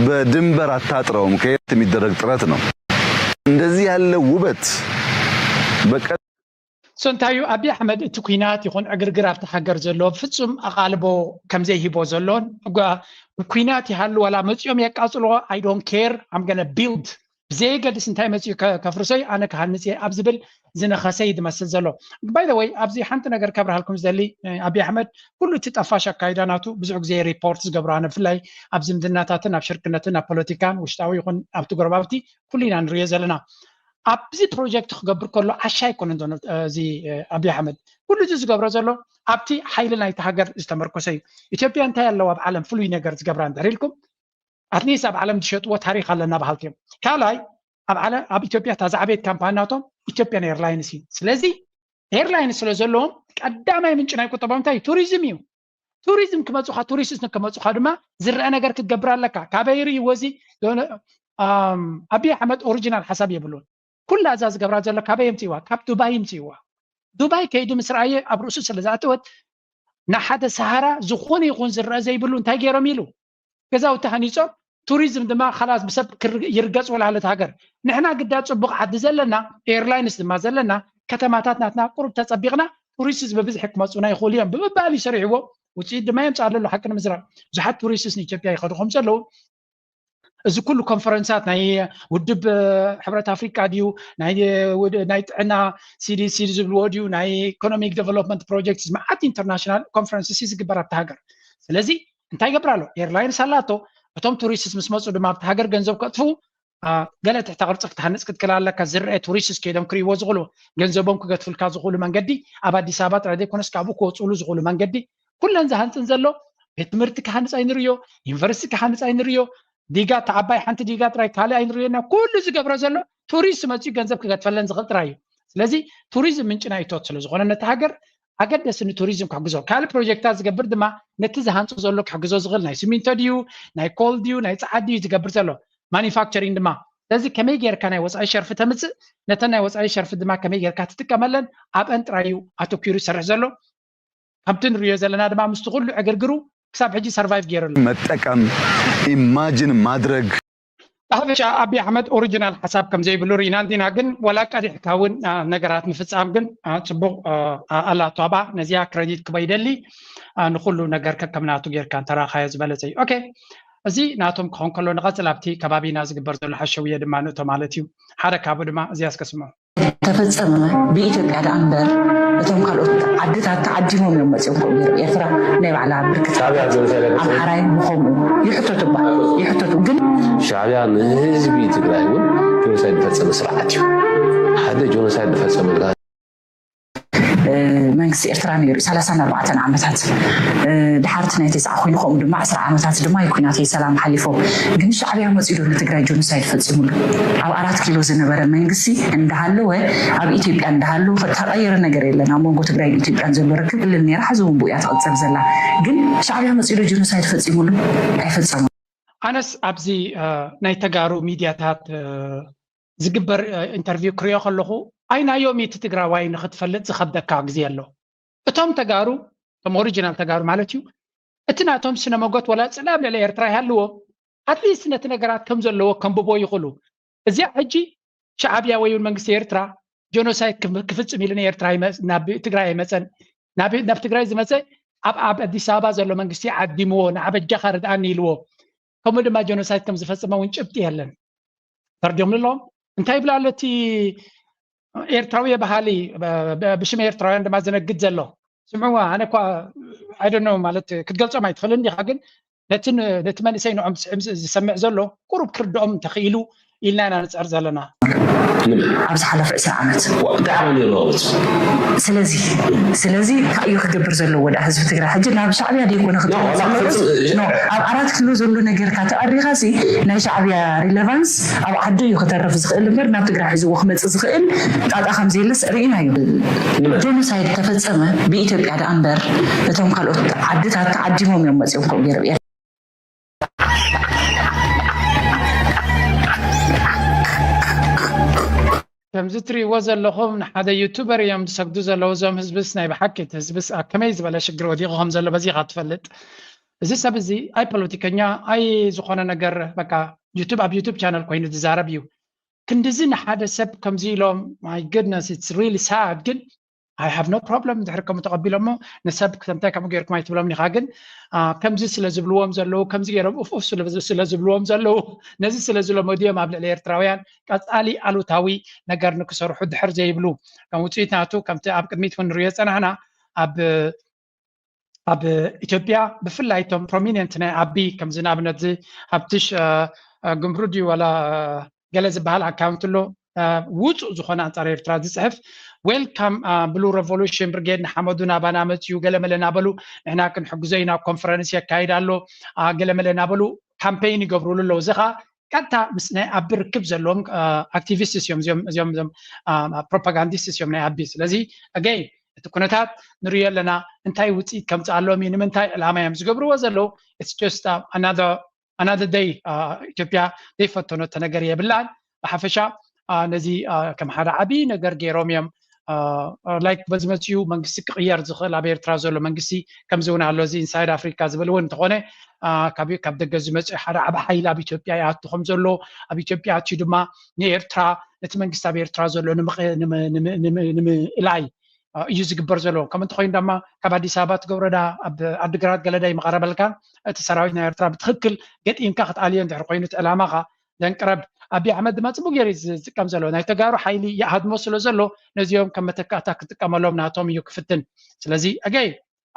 በድንበር አታጥረውም ከየት የሚደረግ ጥረት ነው። እንደዚህ ያለ ውበት በቀ So እንታይ እዩ ኣብይ ኣሕመድ እቲ ኩናት ይኹን ዕግርግር ኣብቲ ሃገር ዘሎ ፍጹም ኣቓልቦ ከም ዘይሂቦ ዘሎን ብኩናት ይሃሉ ዋላ መጺኦም የቃጽልዎ I don't care I'm gonna build ብዘየገድስ እንታይ መጺኡ ከፍርሶይ ኣነ ክሃንጽ እየ ኣብ ዝብል ዝነኸሰይ ዝመስል ዘሎ። By the way ኣብዚ ሓንቲ ነገር ከብርሃልኩም ዝደሊ ኣብይ ኣሕመድ ኩሉ እቲ ጠፋሽ ኣካይዳ ናቱ ብዙሕ ግዜ ሪፖርት ዝገብሮ ኣነ ብፍላይ ኣብ ዝምድናታትን ኣብ ሽርክነትን ኣብ ፖለቲካን ውሽጣዊ ይኹን ኣብቲ ጎረባብቲ ኩሉ ኢና ንሪኦ ዘለና። ኣብዚ ፕሮጀክት ክገብር ከሎ ዓሻ ኣይኮነን ዘሎ እዚ ኣብይ ኣሕመድ ኩሉ እዚ ዝገብሮ ዘሎ ኣብቲ ሓይሊ ናይቲ ሃገር ዝተመርኮሰ እዩ። ኢትዮጵያ እንታይ ኣለዋ ኣብ ዓለም ፍሉይ ነገር ዝገብራ እንድሕር ኢልኩም ኣትሊስት ኣብ ዓለም ዝሸጥዎ ታሪክ ኣለና በሃልቲ እዮም። ካልኣይ ኣብ ዓለ ኣብ ኢትዮጵያ እታ ዝዓበየት ካምፓኒ ናቶም ኢትዮጵያን ኤርላይንስ እዩ። ስለዚ ኤርላይንስ ስለ ዘለዎም ቀዳማይ ምንጪ ናይ ቁጠባም እንታይ እዩ? ቱሪዝም እዩ። ቱሪዝም ክመፁኻ ቱሪስት ንክመፁኻ ድማ ዝረአ ነገር ክትገብር ኣለካ። ካበይ ርእይዎ እዚ ኣብይ ኣሕመድ ኦሪጂናል ሓሳብ የብሉን። ኩላ እዛ ዝገብራ ዘሎ ካበይ የምፅእዋ? ካብ ዱባይ ይምፅእዋ። ዱባይ ከይዱ ምስ ረኣየ ኣብ ርእሱ ስለ ዝኣተወት ንሓደ ሰሃራ ዝኾነ ይኹን ዝረአ ዘይብሉ እንታይ ገይሮም ኢሉ ገዛውቲ ሃኒፆም ቱሪዝም ድማ ካላስ ብሰብ ይርገፅ ወላለት ሃገር ንሕና ግዳ ፅቡቕ ዓዲ ዘለና ኤርላይንስ ድማ ዘለና ከተማታት ናትና ቁሩብ ተፀቢቕና ቱሪስት ብብዝሒ ክመፁና ይኽእሉ እዮም ብምባል ይሰሪሕዎ። ውፅኢት ድማ የምፅእ ኣለሉ ሓቂ ንምዝራብ ብዙሓት ቱሪስት ንኢትዮጵያ ይኸዱ ከም ዘለዉ እዚ ኩሉ ኮንፈረንሳት ናይ ውድብ ሕብረት ኣፍሪቃ ድዩ ናይ ጥዕና ሲዲሲ ዝብልዎ ድዩ ናይ ኢኮኖሚክ ዴቨሎፕመንት ፕሮጀክት መዓት ኢንተርናሽናል ኮንፈረንስ ሲ ዝግበር ኣብቲ ሃገር። ስለዚ እንታይ ይገብር ኣሎ? ኤርላይንስ ኣላቶ። እቶም ቱሪስትስ ምስ መፁ ድማ ኣብቲ ሃገር ገንዘብ ከጥፍኡ ገለ ትሕተ ቅርፂ ክትሃንፅ ክትክእል ኣለካ። ዝረአ ቱሪስትስ ከይዶም ክርእይዎ ዝኽእሉ ገንዘቦም ክገትፍልካ ዝኽእሉ መንገዲ ኣብ ኣዲስ ኣበባ ጥራይ ዘይኮነስ ካብኡ ክወፅእሉ ዝኽእሉ መንገዲ ኩለን ዝሃንፅን ዘሎ ቤት ትምህርቲ ክሃንፅ ኣይንርእዮ፣ ዩኒቨርሲቲ ክሃንፅ ኣይንርእዮ፣ ዲጋ ተዓባይ ሓንቲ ዲጋ ጥራይ ካልእ ኣይንርእዮና ኩሉ ዝገብሮ ዘሎ ቱሪስት መፅኡ ገንዘብ ክገትፈለን ዝኽእል ጥራይ እዩ። ስለዚ ቱሪዝም ምንጪ ናይ እቶት ስለዝኾነ ነቲ ሃገር ኣገደሲ ንቱሪዝም ክሕግዞ ካልእ ፕሮጀክታት ዝገብር ድማ ነቲ ዝሃንፆ ዘሎ ክሕግዞ ዝኽእል ናይ ሲሚንቶ ድዩ ናይ ኮል ድዩ ናይ ፀዓት ድዩ ዝገብር ዘሎ ማኒፋክቸሪንግ ድማ ስለዚ ከመይ ጌርካ ናይ ወፃኢ ሸርፊ ተምፅእ ነተን ናይ ወፃኢ ሸርፊ ድማ ከመይ ጌርካ ትጥቀመለን ኣብአን ጥራይ እዩ ኣተኪሩ ይሰርሕ ዘሎ። ከምቲ ንሪኦ ዘለና ድማ ምስቲ ኩሉ ዕግርግሩ ክሳብ ሕጂ ሰርቫይቭ ገይሩ ኣሎ። መጠቀም ኢማጅን ማድረግ ብሓፈሻ ኣብይ ኣሕመድ ኦሪጂናል ሓሳብ ከም ዘይብሉ ርኢና እንዲና፣ ግን ዋላ ቀዲሕካ እውን ነገራት ምፍፃም ግን ፅቡቕ ኣላቶ። ኣብኣ ነዚኣ ክረዲት ክበ ይደሊ። ንኩሉ ነገር ከከምናቱ ጌርካ እንተረኣኻዮ ዝበለፀ እዩ። ኦኬ፣ እዚ ናቶም ክኸውን ከሎ ንቐፅል ኣብቲ ከባቢና ዝግበር ዘሎ ሓሸውየ ድማ ንእቶ ማለት እዩ። ሓደ ካብኡ ድማ እዚኣ እስከ ስምዑ። ተፈጸመ ብኢትዮጵያ ደኣ እምበር እቶም ካልኦት ዓድታት ተዓዲሞም እዮም መጺኦም ከምኡ ገይሮም ኤርትራ ናይ ባዕላ ብርክት ኣምሓራይ ብኸምኡ ይሕተቱ እባ ይሕተቱ ግን ሻዕብያ ንህዝቢ ትግራይ እውን ጆኖሳይድ ዝፈጸመ ስርዓት እዩ ሓደ ጆኖሳይድ ዝፈጸመ መንግስቲ ኤርትራ ነይሩ ሰላሳን ኣርባዕተን ዓመታት ድሓርቲ ናይ ተስዓ ኮይኑ ከምኡ ድማ ዕስራ ዓመታት ድማ ይኩናት ሰላም ሓሊፎም ግን ሻዕብያ መፂኡ ዶ ንትግራይ ጆኖሳይድ ፈፂሙሉ ኣብ ኣራት ኪሎ ዝነበረ መንግስቲ እንዳሃለወ ኣብ ኢትዮጵያ እንዳሃለወ ተቀየረ ነገር የለን ኣብ መንጎ ትግራይን ኢትዮጵያን ዘሎ ርክብ ክልል ነይራ ሕዚ እውን ብኡ እያ ትቐፅል ዘላ ግን ሻዕብያ መፂኡ ዶ ጆኖሳይድ ፈፂሙሉ ኣይፈፀሙ ኣነስ ኣብዚ ናይ ተጋሩ ሚድያታት ዝግበር ኢንተርቪው ክሪኦ ከለኹ ኣይናዮም እቲ ትግራዋይ ንክትፈልጥ ዝኸብደካ ግዜ ኣሎ። እቶም ተጋሩ እቶም ኦሪጂናል ተጋሩ ማለት እዩ እቲ ናቶም ስነ መጎት ወላ ፅላብ ልዕሊ ኤርትራ ይሃልዎ ኣትሊስት ነቲ ነገራት ከም ዘለዎ ከንብቦ ይኽእሉ። እዚኣ ሕጂ ሻዕብያ ወይ እውን መንግስቲ ኤርትራ ጆኖሳይድ ክፍፅም ኢሉ ንኤርትራ ናብ ትግራይ ኣይመፀን። ናብ ትግራይ ዝመፀ ኣብ ኣብ ኣዲስ ኣበባ ዘሎ መንግስቲ ዓዲምዎ ንዓበጃኻ ርድኣኒ ኢልዎ ከምኡ ድማ ጆኖሳይድ ከም ዝፈፀመ እውን ጭብጢ የለን። ፈርዲዮም ኣለዎም እንታይ ይብላ ኣሎ እቲ ኤርትራዊ በሃሊ ብሽም ኤርትራውያን ድማ ዝነግድ ዘሎ ስምዕዋ ኣነ እኳ ኣይደኖ ማለት ክትገልፆም ኣይትኽእልን ዲኻ ግን ነቲ መንእሰይ ንኦም ዝሰምዕ ዘሎ ቁሩብ ክርድኦም እንተኽኢሉ ኢልና ኢና ንፅዕር ዘለና። ኣብ ዝሓለፈ ዕስራ ዓመት እንታይ ዓባ ነይሩ ኣወፅ ስለዚ ስለዚ እንታይ እዩ ክገብር ዘለዎ ደኣ ህዝቢ ትግራይ ሕጂ ናብ ሻዕብያ ደይኮነ ክጥምት ዋላ ዘለዎ? ክፍጽም- No፣ ኣብ ኣራት ኪሎ ዘሎ ነገር ካተኣሪኻ ሲ ናይ ሻዕብያ relevance ኣብ ዓዲ እዩ ክተርፍ ዝኽእል እምበር ናብ ትግራይ ሒዝዎ ክመፅእ ዝኽእል ጣጣ ከም ዘየለስ ርኢናዮ። ጀኖሳይድ ተፈፀመ ብኢትዮጵያ ደኣ እምበር እቶም ካልኦት ዓድታት ተዓዲሞም እዮም መፂኦም ከምኡ ገይሮም። ከምዚ ትሪእዎ ዘለኹም ንሓደ ዩቱበር እዮም ዝሰግዱ ዘለዉ እዞም ህዝብስ ናይ ብሓቂ እቲ ህዝብስ ኣብ ከመይ ዝበለ ሽግር ወዲቑ ከም ዘሎ በዚ ኢኻ ትፈልጥ። እዚ ሰብ እዚ ኣይ ፖለቲከኛ ኣይ ዝኾነ ነገር በቃ ዩቱብ ኣብ ዩቱብ ቻነል ኮይኑ ዝዛረብ እዩ። ክንድዚ ንሓደ ሰብ ከምዚ ኢሎም my goodness it's really sad ግን I have no problem ድሕሪ ከምኡ ተቐቢሎሞ ንሰብ ከምታይ ከምኡ ገይርኩም ኣይትብሎም ኢኻ ግን ከምዚ ስለ ዝብልዎም ዘለዉ ከምዚ ገይሮም ኡፍ ኡፍ ስለ ዝብልዎም ዘለዉ ነዚ ስለ ዝለመዱ እዮም ኣብ ልዕሊ ኤርትራውያን ቀጻሊ ኣሉታዊ ነገር ንክሰርሑ ድሕር ዘይብሉ ከም ውፅኢት ናቱ ከምቲ ኣብ ቅድሚት እውን ንሪኦ ዝፀናሕና ኣብ ኣብ ኢትዮጵያ ብፍላይ እቶም prominent ናይ ኣቢ ከምዚ ንኣብነት እዚ ሃብትሽ ግምሩ ድዩ ዋላ ገለ ዝበሃል ኣካውንት ኣሎ ውፁእ ዝኾነ ኣንፃር ኤርትራ ዝፅሕፍ welcome blue revolution brigade ንሓመዱ ናባና መፅኡ ገለመለ እናበሉ ንሕና ክንሕግዞ ኢና ኮንፈረንስ የካይድ ኣሎ ገለመለ እናበሉ ካምፔይን ይገብሩሉ ኣለዉ እዚ ከዓ ቀጥታ ምስ ናይ ኣቢ ርክብ ዘለዎም ኣክቲቪስትስ እዮም እዚኦም እዚኦም እዚኦም ፕሮፓጋንዲስትስ እዮም ናይ ኣቢ ስለዚ again እቲ ኩነታት ንሪኦ ኣለና እንታይ ውፅኢት ከምፅእ ኣለዎም እዩ ንምንታይ ዕላማ እዮም ዝገብርዎ ዘለዉ it's just another another day ኢትዮጵያ ዘይፈተኖ ተነገር የብላን ብሓፈሻ ነዚ ከም ሓደ ዓብዪ ነገር ገይሮም እዮም like በዚ መፅኡ መንግስቲ ክቅየር ዝኽእል ኣብ ኤርትራ ዘሎ መንግስቲ ከምዚ እውን ኣሎ እዚ ኢንሳይድ ኣፍሪካ ዝብል እውን እንተኾነ ካብ ደገ ዝመፅእ ሓደ ዓብ ሓይሊ ኣብ ኢትዮጵያ ይኣቱ ከም ዘሎ ኣብ ኢትዮጵያ ኣትዩ ድማ ንኤርትራ ነቲ መንግስቲ ኣብ ኤርትራ ዘሎ ንምእላይ እዩ ዝግበር ዘሎ ከም እንተኮይኑ ድማ ካብ ኣዲስ ኣበባ ትገብረዳ ኣብ ኣድግራት ገለዳ ይመቀረበልካ እቲ ሰራዊት ናይ ኤርትራ ብትክክል ገጢምካ ክትኣልዮ እንድሕር ኮይኑ እቲ ዕላማካ ዘንቅረብ ኣቢ ኣሕመድ ድማ ፅቡቅ ገይሩ ዝጥቀም ዘሎ ናይ ተጋሩ ሓይሊ ይሃድሞ ስለ ዘሎ ነዚኦም ከም መተካእታ ክጥቀመሎም ናቶም እዩ ክፍትን ስለዚ ኣገይ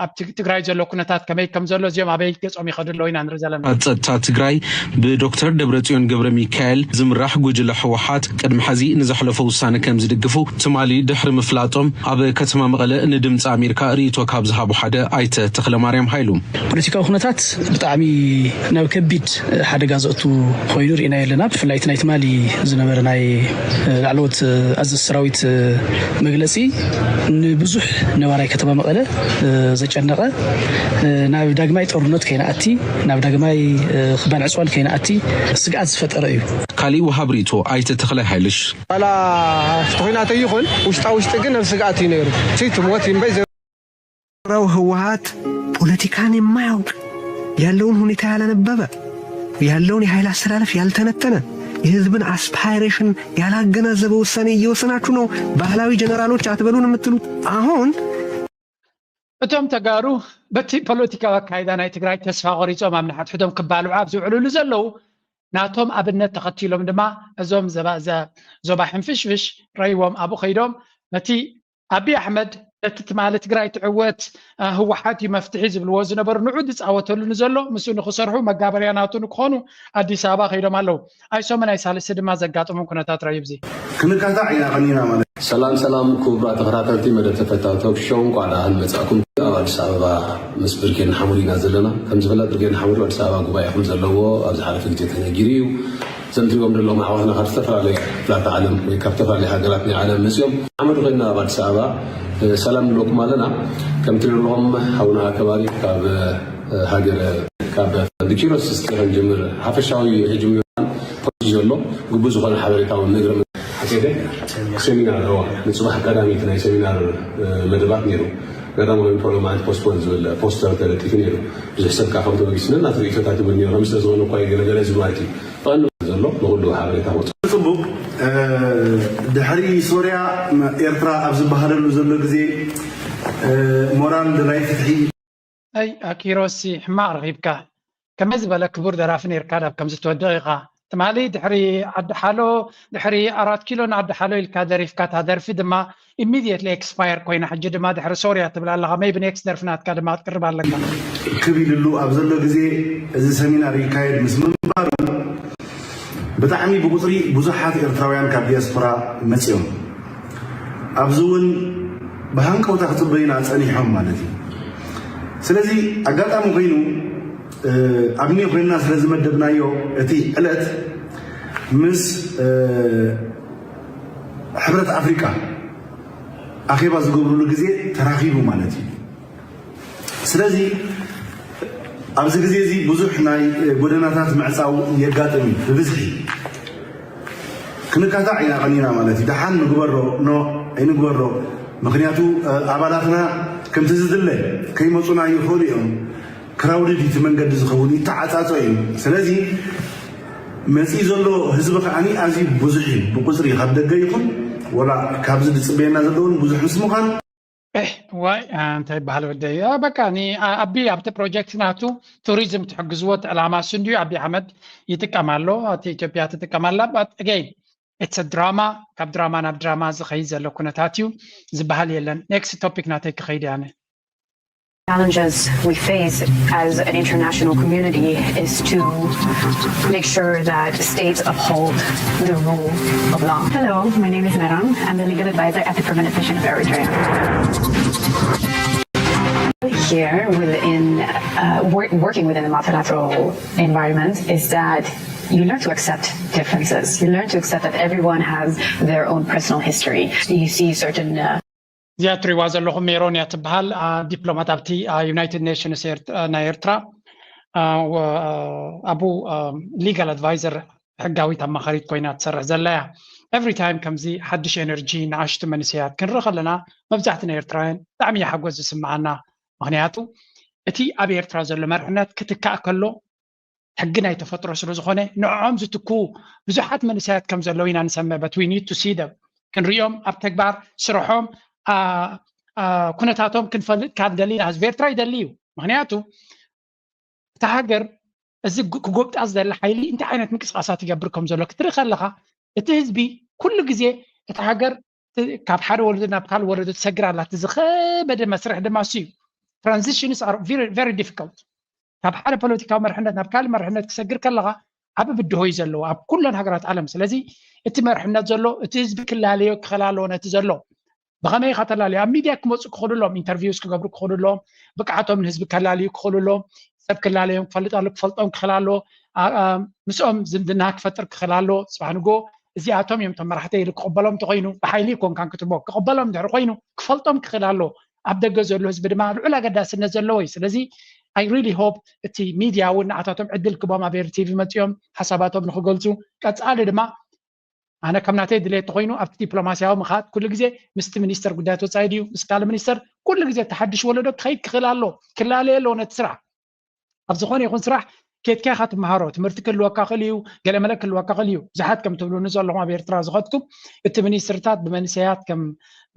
ኣብ ትግራይ ዘሎ ኩነታት ከመይ ከም ዘሎ እዚኦም ኣበይ ገፆም ይኸዱ ኣለዉ ኢና ንርኢ ዘለና ኣብ ፀጥታ ትግራይ ብዶክተር ደብረፅዮን ገብረ ሚካኤል ዝምራሕ ጉጅለ ህወሓት ቅድሚ ሐዚ ንዘሕለፎ ውሳነ ከም ዝድግፉ ትማሊ ድሕሪ ምፍላጦም ኣብ ከተማ መቐለ ንድምፂ ኣሜሪካ ርእይቶ ካብ ዝሃቡ ሓደ ኣይተ ተክለማርያም ሃይሉ ፖለቲካዊ ኩነታት ብጣዕሚ ናብ ከቢድ ሓደጋ ዘእቱ ኮይኑ ርኢናዮ ኣለና። ብፍላይ እቲ ናይ ትማሊ ዝነበረ ናይ ላዕለዎት ኣዘዝቲ ሰራዊት መግለፂ ንብዙሕ ነባራይ ከተማ መቐለ ዘጨነቐ ናብ ዳግማይ ጦርነት ከይንኣቲ ናብ ዳግማይ ክባን ዕፅዋን ከይንኣቲ ስግኣት ዝፈጠረ እዩ። ካሊእ ወሃብ ርእይቶ ኣይተ ተኽላይ ሃይልሽ። ዋላ ተኹናት ይኹን ውሽጣ ውሽጢ ግን ኣብ ስግኣት እዩ ነይሩ። እቲ ትሞት እምበይ ራው ህወሓት ፖለቲካን የማያውቅ ያለውን ሁኔታ ያላነበበ ያለውን የኃይል አሰላለፍ ያልተነተነ የህዝብን አስፓይሬሽን ያላገናዘበ ውሳኔ እየወሰናችሁ ነው ባህላዊ ጀነራሎች አትበሉን የምትሉት አሁን እቶም ተጋሩ በቲ ፖለቲካዊ ኣካይዳ ናይ ትግራይ ተስፋ ቆሪፆም ኣብ ንሓድሕዶም ክባልዑ ኣብ ዝውዕልሉ ዘለዉ ናቶም ኣብነት ተኸቲሎም ድማ እዞም ዞባ ሕንፍሽፍሽ ረይዎም ኣብኡ ከይዶም ነቲ ኣቢ ኣሕመድ ነቲ ትማሊ ትግራይ ትዕወት ህወሓት እዩ መፍትሒ ዝብልዎ ዝነበሩ ንዑ ዝፃወተሉ ንዘሎ ምስኡ ንክሰርሑ መጋበርያ ናቱ ንክኾኑ ኣዲስ ኣበባ ከይዶም ኣለዉ ኣይሶመ ናይ ሳልስቲ ድማ ዘጋጥሞም ኩነታት ረዩብዚ ክንካታዕ ኢና ቀኒና ማለት ሰላም ሰላም ክቡራት ተኸታተልቲ መደብ ተፈታዊ ቶክ ሾው እንኳዕ ደሓን መጻእኩም ኣብ ኣዲስ ኣበባ ምስ ብርጌድ ንሓመዱ ኢና ዘለና ከም ዝፍለጥ ብርጌድ ንሓመዱ ኣዲስ ኣበባ ጉባኤ ከም ዘለዎ ኣብ ዝሓለፈ ግዜ ተነጊሩ እዩ ዘንትሪዎም ዘለኹም ኣሕዋትና ካብ ዝተፈላለየ ክፍላተ ዓለም ወይ ካብ ዝተፈላለየ ሃገራት ናይ ዓለም መፅኦም ሓመድ ኮይና ኣብ ኣዲስ ኣበባ ሰላም ንብለኩም ኣለና። ከም ትሪእዎ ዘለኹም ሓውና ኣከባሪ ካብ ሃገረ ካብ ብኪሮስ እስኪ ክንጅምር ሓፈሻዊ ሕጂ ምባል ፖሊሲ ዘሎ ግቡእ ዝኾነ ሓበሬታ እውን ነግረ ኣኬደ ሰሚናር ኣለዋ ንፅባሕ ቀዳሚት ናይ ሰሚናር መደባት ነይሩ። ኣጋጣሚ ኮይኑ ፕሮግራም ማለት ፖስትፖን ዝብል ፖስተር ተለጢፉ ነይሩ። ብዙሕ ሰብ ከዓ ከም ተበጊስና እናተ ርእቶታት ይብል ነይሩ። ከም ስለ ዝኾነ እኳ ገለገለ እዚ ማለት እዩ። ብቐንዱ ዘሎ ንኹሉ ሓበሬታ ክወፅእ። ጽቡቕ። ድሕሪ ሶርያ ኤርትራ ኣብ ዝበሃለሉ ዘሎ ግዜ ሞራል ናይ ፍትሒ። ኣይ ኣኪሮሲ ሕማቕ ረኺብካ። ከመይ ዝበለ ክቡር ደራፊ ነይርካ ዳብ ከምዚ ትወድቕ ኢኻ። ትማሊ ድሕሪ ዓዲ ሓሎ፣ ድሕሪ ኣራት ኪሎ ንዓዲ ሓሎ ኢልካ ደሪፍካ፣ እታ ደርፊ ድማ ኢሚድየትሊ ኤክስፓየር ኮይና፣ ሕጂ ድማ ድሕሪ ሶርያ ትብል ኣለኻ። ሜይቢ ኔክስት ደርፊ ናትካ ድማ ክትቅርብ ኣለካ። ክብ ኢልሉ ኣብ ዘሎ ግዜ እዚ ሰሚናር ይካየድ ምስ ምንባሩ፣ ብጣዕሚ ብቁፅሪ ብዙሓት ኤርትራውያን ካብ ዲያስፖራ መፂኦም፣ ኣብዚ እውን ብሃንቀውታ ክፅበዩና ፀኒሖም ማለት እዩ። ስለዚ ኣጋጣሚ ኮይኑ ኣብ ኒው ኮይንና ስለ ዝመደብናዮ እቲ ዕለት ምስ ሕብረት ኣፍሪቃ ኣኼባ ዝገብርሉ ግዜ ተራኺቡ ማለት እዩ። ስለዚ ኣብዚ ግዜ እዚ ብዙሕ ናይ ጎደናታት ምዕፃው የጋጥም እዩ። ብብዝሒ ክንካታዕ ኢና ቀኒና ማለት እዩ። ደሓን ንግበሮ ኖ ኣይንግበሮ። ምክንያቱ ኣባላትና ከምቲ ዝድለ ከይመፁና ይኽእሉ እዮም። ክራውድድ እቲ መንገዲ ዝኸውን ይተዓፃፀ እዩ። ስለዚ መፂኡ ዘሎ ህዝቢ ከዓኒ ኣዝዩ ብዙሕ እዩ። ብቁፅሪ ካብ ደገ ይኹን ወላ ካብዚ ዝፅበየና ዘለውን ብዙሕ ምስ ምዃኑ ዋይ እንታይ ይበሃል ወደይ በቃ ኣቢ ኣብቲ ፕሮጀክት ናቱ ቱሪዝም ትሕግዝዎ እቲ ዕላማ እሱ እንድዩ። ኣቢ ኣሕመድ ይጥቀም ኣሎ፣ እቲ ኢትዮጵያ ትጥቀም ኣላ። ኣገይን እቲ ድራማ ካብ ድራማ ናብ ድራማ ዝኸይድ ዘሎ ኩነታት እዩ ዝበሃል የለን። ኔክስት ቶፒክ ናተይ ክኸይድ ያነ challenges we face as an international community is to make sure that states uphold the rule of law. Hello, my name is Meram. I'm the legal advisor at the Permanent Mission of Eritrea. Here, within uh, work, working within the multilateral environment, is that you learn to accept differences. You learn to accept that everyone has their own personal history. You see certain uh, እዚኣ ትሪዋ ዘለኹም ሜሮን እያ ትበሃል። ዲፕሎማት ኣብቲ ዩናይትድ ኔሽንስ ናይ ኤርትራ ኣቡ ሊጋል ኣድቫይዘር ሕጋዊት ኣማኻሪት ኮይና ትሰርሕ ዘላ እያ። ኤቭሪ ታይም ከምዚ ሓድሽ ኤነርጂ ንኣሽቱ መንእሰያት ክንርኢ ከለና መብዛሕቲ ናይ ኤርትራውያን ብጣዕሚ እዩ ሓጎስ ዝስምዓና። ምክንያቱ እቲ ኣብ ኤርትራ ዘሎ መርሕነት ክትካእ ከሎ ሕጊ ናይ ተፈጥሮ ስለ ዝኾነ ንዕኦም ዝትክኡ ብዙሓት መንእሰያት ከም ዘለዉ ኢና ንሰምዕ። But we need to see them፣ ክንሪኦም ኣብ ተግባር ስርሖም ኩነታቶም ክንፈልጥ ካብ ደሊ ኢና። ህዝቢ ኤርትራ ይደሊ እዩ። ምክንያቱ እታ ሃገር እዚ ክጎብጣ ዝደሊ ሓይሊ እንታይ ዓይነት ምንቅስቃሳት ይገብር ከም ዘሎ ክትርኢ ከለካ እቲ ህዝቢ ኩሉ ግዜ እታ ሃገር ካብ ሓደ ወለዶ ናብ ካልእ ወለዶ ትሰግር ኣላ። እቲ ዝኸበደ መስርሕ ድማ እሱ እዩ። Transitions are very difficult። ካብ ሓደ ፖለቲካዊ መርሕነት ናብ ካልእ መርሕነት ክሰግር ከለካ ዓቢ ብድሆ እዩ ዘለዎ ኣብ ኩለን ሃገራት ዓለም። ስለዚ እቲ መርሕነት ዘሎ እቲ ህዝቢ ክላለዮ ክኸላሎ ነቲ ዘሎ ብኸመይ ኢኻ ተላልዮ? ኣብ ሚድያ ክመፁ ክኽእሉ ኣለዎም፣ ኢንተርቪውስ ክገብሩ ክኽእሉ ኣለዎም፣ ብቅዓቶም ንህዝቢ ከላልዩ ክኽእሉ ኣለዎም፣ ሰብ ክላለዮም ክፈልጥ ኣሎ ክፈልጦም ክኽእል ኣለዎ፣ ምስኦም ዝምድና ክፈጥር ክኽእል ኣለዎ። ፅባሕ ንጎ እዚኣቶም እዮም እቶም መራሕተይ ኢሉ ክቕበሎም እንተኮይኑ ብሓይሊ ይኮንካን ክትቦ ክቕበሎም ድሕሪ ኮይኑ ክፈልጦም ክኽእል ኣለዎ። ኣብ ደገ ዘሎ ህዝቢ ድማ ልዑል ኣገዳስነት ዘለዎ እዩ። ስለዚ I really hope እቲ ሚድያ እውን ንኣታቶም ዕድል ክቦም ኣብ ኤሪ ቲቪ መፂኦም ሓሳባቶም ንክገልፁ፣ ቀፃሊ ድማ ኣነ ከም ናተይ ድሌት ተኮይኑ ኣብቲ ዲፕሎማስያዊ ምኻድ ኩሉ ግዜ ምስቲ ሚኒስተር ጉዳያት ወፃኢ ድዩ ምስ ካልእ ሚኒስተር ኩሉ ግዜ እቲ ሓድሽ ወለዶ ክኸይድ ክኽእል ኣሎ ክላለየ ኣለዎ ነቲ ስራሕ ኣብ ዝኾነ ይኹን ስራሕ ኬድካ ኢኻ ትመሃሮ ትምህርቲ ክህልወካ ክእል እዩ ገለመለ ክህልወካ ክእል እዩ ብዙሓት ከም ትብሉኒ ዘለኹም ኣብ ኤርትራ ዝኸድኩም እቲ ሚኒስትርታት ብመንሰያት ከም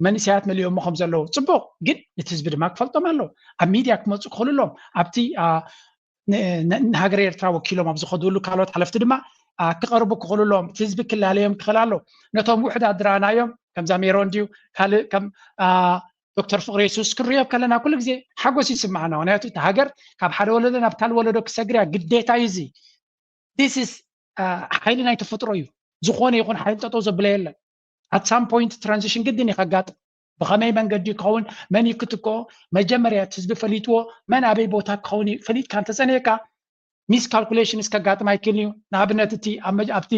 መንሰያት መሊኦሞ ከም ዘለዉ ፅቡቅ ግን እቲ ህዝቢ ድማ ክፈልጦም ኣለዎ ኣብ ሚድያ ክመፁ ክኽእሉ ኣለዎም ኣብቲ ንሃገረ ኤርትራ ወኪሎም ኣብ ዝኸድሉ ካልኦት ሓለፍቲ ድማ ክቐርቡ ክኽእሉ ኣለዎም እቲ ህዝቢ ክላለዮም ክኽእል ኣሎ ነቶም ውሕዳት ዝረኣናዮም ከምዛ ሜሮን ድዩ ካልእ ከም ዶክተር ፍቅሪ የሱስ ክንሪኦ ከለና ኩሉ ግዜ ሓጎስ ይስምዓና ምክንያቱ እቲ ሃገር ካብ ሓደ ወለዶ ናብ ካልእ ወለዶ ክሰግር እያ ግዴታ እዩ እዚ this is ሓይሊ ናይ ተፈጥሮ እዩ ዝኾነ ይኹን ሓይሊ ጠጠው ዘብለ የለን at some point transition ግድን እዩ ከጋጥም ብኸመይ መንገዲ ክኸውን መን እዩ ክትክኦ መጀመርያ እቲ ህዝቢ ፈሊጥዎ መን ኣበይ ቦታ ክኸውን እዩ ፈሊጥካ እንተፀኒሕካ miscalculation ከጋጥም ኣይክእል እዩ ንኣብነት እቲ ኣብቲ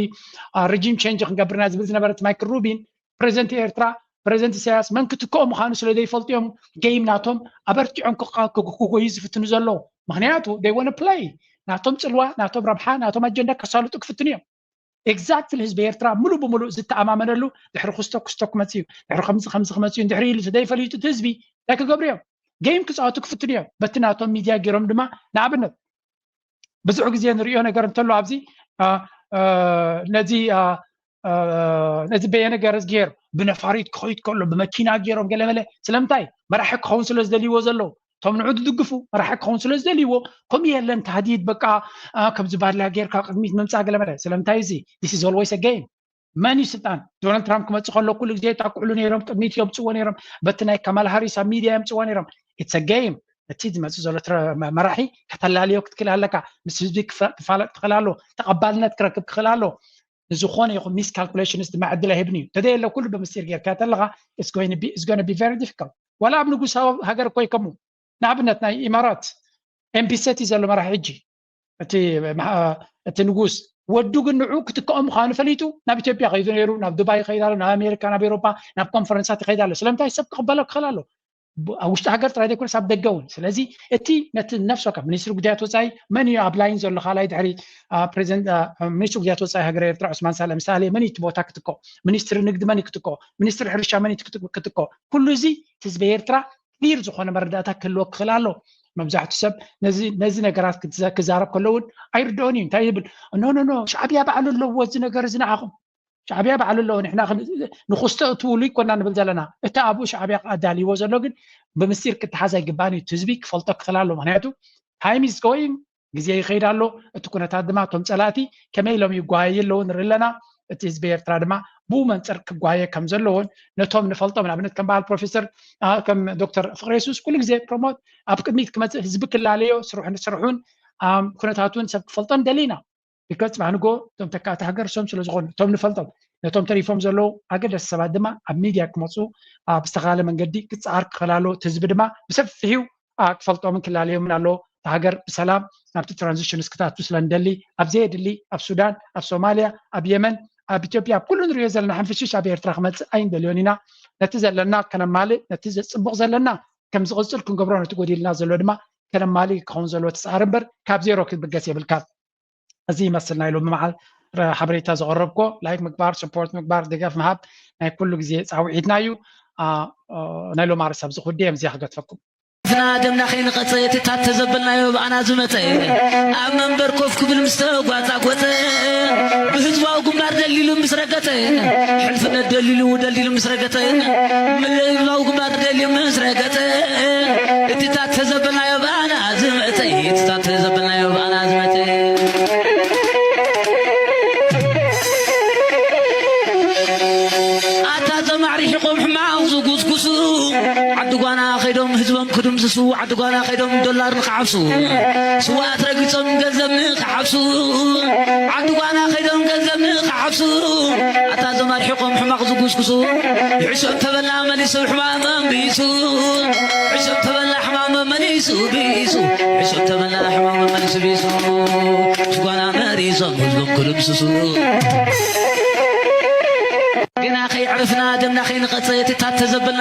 regime change ክንገብርና ዝብል ዝነበረ እቲ ማይክል ሩቢን ፕሬዚደንት ኤርትራ ፕሬዚደንት ኢሳያስ መን ክትክኦ ምዃኑ ስለ ዘይፈልጡ እዮም game ናቶም ኣበርቲዖም ክጎዩ ዝፍትኑ ዘለዉ ምክንያቱ they wanna play ናቶም ፅልዋ ናቶም ረብሓ ናቶም ኣጀንዳ ከሳልጡ ክፍትኑ እዮም exactly ህዝቢ ኤርትራ ሙሉእ ብሙሉእ ዝተኣማመነሉ ድሕሪ ክስቶ ክስቶ ክመፅእ እዩ ድሕሪ ከምዚ ከምዚ ክመፅእ እዩ ድሕሪ ኢሉ ዘይፈሊጡ እቲ ህዝቢ እንታይ ክገብሩ እዮም game ክፃወቱ ክፍትኑ እዮም በቲ ናቶም ሚድያ ገይሮም ድማ ንኣብነት ብዙሕ ግዜ ንሪኦ ነገር እንተሎ ኣብዚ ነዚ ነዚ በየነ ገረዝግሄር ብነፋሪት ክኸይድ ከሎ ብመኪና ገይሮም ገለመለ ስለምንታይ መራሒ ክኸውን ስለ ዝደልይዎ ዘለዉ እቶም ንዑ ዝድግፉ መራሒ ክኸውን ስለ ዝደልይዎ፣ ከምኡ የለን ታህዲድ፣ በቃ ከምዚ ባድላ ጌርካ ቅድሚት ምምፃእ ገለ መለ። ስለምንታይ? እዚ this is always a game። መን እዩ ስልጣን? ዶናልድ ትራምፕ ክመፅእ ከሎ ኩሉ ግዜ የጣቅዕሉ ነይሮም፣ ቅድሚት የምፅዎ ነይሮም። በቲ ናይ ካማላ ሃሪስ ኣብ ሚድያ የምፅዎ ነይሮም። It's a game። እቲ ዝመፅእ ዘሎ መራሒ ከተላልዮ ክትክእል ኣለካ። ምስ ህዝቢ ክፋለጥ ክኽእል ኣሎ። ተቐባልነት ክረክብ ክኽእል ኣሎ። ንዝኾነ ይኹን ሚስ ካልኩሌሽንስ ድማ ዕድል ኣይህብን እዩ። ተደየለ ኩሉ ብምስጢር ጌርካ ተለኻ it's going to be very difficult። ዋላ ኣብ ንጉሳዊ ሃገር እኮ ይከምኡ። ንኣብነት ናይ ኢማራት ኤምቢሰት እዩ ዘሎ መራሒ ሕጂ። እቲ እቲ ንጉስ ወዱ ግን ንዑ ክትከኦም ምዃኑ ፈሊጡ ናብ ኢትዮጵያ ከይዱ ነይሩ። ናብ ዱባይ ይኸይድ ኣሎ፣ ናብ ኣሜሪካ፣ ናብ ኤሮፓ፣ ናብ ኮንፈረንሳት ይኸይድ ኣሎ። ስለምንታይ? ሰብ ክቕበሎ ክኽእል ኣሎ። ኣብ ውሽጢ ሃገር ጥራይ ዘይኮነስ ኣብ ደገ እውን። ስለዚ እቲ ነቲ ነፍሲ ወከፍ ሚኒስትሪ ጉዳያት ወፃኢ መን እዩ ኣብ ላይን ዘሎ ካልኣይ ድሕሪ ፕሬዚደንት ሚኒስትሪ ጉዳያት ወፃኢ ሃገር ኤርትራ ዑስማን ሳልሕ ምሳሌ መን እዩ እቲ ቦታ ክትኮ? ሚኒስትሪ ንግዲ መን እዩ ክትኮ? ሚኒስትሪ ሕርሻ መን እዩ ክትኮ? ኩሉ እዚ ህዝቢ ኤርትራ ክሊር ዝኾነ መረዳእታ ክህልዎ ክኽእል ኣሎ። መብዛሕትኡ ሰብ ነዚ ነገራት ክዛረብ ከሎ እውን ኣይርድኦን እዩ። እንታይ ይብል? ኖ ኖ ኖ፣ ሻዕብያ ባዕሉ ኣለዎ እዚ ነገር እዚ ንዓኹም። ሻዕብያ ባዕሉ ኣለዎ፣ ንሕና ንኹስቶ እትውሉ ይኮና ንብል ዘለና። እቲ ኣብኡ ሻዕብያ ኣዳልይዎ ዘሎ ግን ብምስጢር ክተሓዝ ኣይግባን እዩ። ህዝቢ ክፈልጦ ክኽእል ኣሎ። ምክንያቱ time is going፣ ግዜ ይኸይድ ኣሎ። እቲ ኩነታት ድማ እቶም ፀላእቲ ከመይ ኢሎም ይጓየዩ ኣለዉ ንርኢ ኣለና። እቲ ህዝቢ ኤርትራ ድማ ብኡ መንፅር ክጓየ ከም ዘለዎን ነቶም ንፈልጦም ንኣብነት ከም በዓል ፕሮፌሰር ከም ዶክተር ፍቅሬሱስ ኩሉ ግዜ ፕሮሞት ኣብ ቅድሚት ክመፅእ ህዝቢ ክላለዮ ስርሑ ንስርሑን ኩነታቱን ሰብ ክፈልጦ ንደሊ ኢና። ቢካዝ ፅባሕ ንጎ እቶም ተካእቲ ሃገር እሶም ስለ ዝኾኑ እቶም ንፈልጦም ነቶም ተሪፎም ዘለዉ ኣገደስቲ ሰባት ድማ ኣብ ሚድያ ክመፁ ብዝተኻለ መንገዲ ክፀዓር ክኽእል ኣለዎ። እቲ ህዝቢ ድማ ብሰፊሑ ክፈልጦምን ክላለዮምን ኣለዎ። እቲ ሃገር ብሰላም ናብቲ ትራንዚሽንስ ክታቱ ስለ ንደሊ ኣብ ዘየድሊ ኣብ ሱዳን፣ ኣብ ሶማልያ፣ ኣብ የመን፣ ኣብ ኢትዮጵያ ኣብ ኩሉ ንሪኦ ዘለና ሕንፍሽሽ ኣብ ኤርትራ ክመፅእ ኣይንደልዮን ኢና። ነቲ ዘለና ከነማልእ ነቲ ዘፅቡቕ ዘለና ከም ዝቕፅል ክንገብሮ ነቲ ጎዲልና ዘሎ ድማ ከነማሊ ክኸውን ዘለዎ ትፅዓር እምበር ካብ ዜሮ ክትብገስ የብልካን። እዚ ይመስል ናይ ሎሚ መዓል ሓበሬታ ዘቐረብኮ። ላይክ ምግባር፣ ሰፖርት ምግባር፣ ደገፍ ምሃብ ናይ ኩሉ ግዜ ፃውዒትና እዩ። ናይ ሎሚ ኣርስ ኣብዚ ክውዲ እዮም እዚኣ ክገትፈኩም። ዝና ደምና ከይንቐፀ ትታት ተዘበልናዮ ብኣና ዝመፀ ኣብ መንበር ኮፍ ክብል ምስ ተጓፃጎፀ ብህዝባዊ ግንባር ደሊሉ ምስ ረገፀ ሕልፍነት ደሊሉ ደሊሉ ምስ ረገፀ ህዝባዊ ግንባር ደሊሉ ምስ ረገፀ እትታት ተዘበልናዮ ብኣና ዝመፀ እትታት ተዘበልናዮ ብኣና ዝመፀ ኣታ ዘማዕሪሕቆም ሕማቕ ዝጉስጉሱ ዓዲ ጓና ከይዶም ህዝቦም ክድምስሱ ዓዲ ጓና ከይዶም ዶላር ንክዓብሱ ስዋኣት ረጊጾም ገንዘብ ንክዓብሱ ዓዲ ጓና ከይዶም ገንዘብ ንክዓብሱ ኣታ ዘማርሒቆም ሕማቕ ዝጉስጉሱ ይዕሾ ተበላ መሊሱ ሕማም ኣንቢሱ ይዕሾ ተበላ ሕማም መሊሱ ቢሱ ይዕሾ ተበላ ሕማም መሊሱ ቢሱ ጓና መሪሶም ህዝቦም ክድምስሱ ግና ከይዕርፍና ደምና ከይንቐፀ ትታት ተዘበልና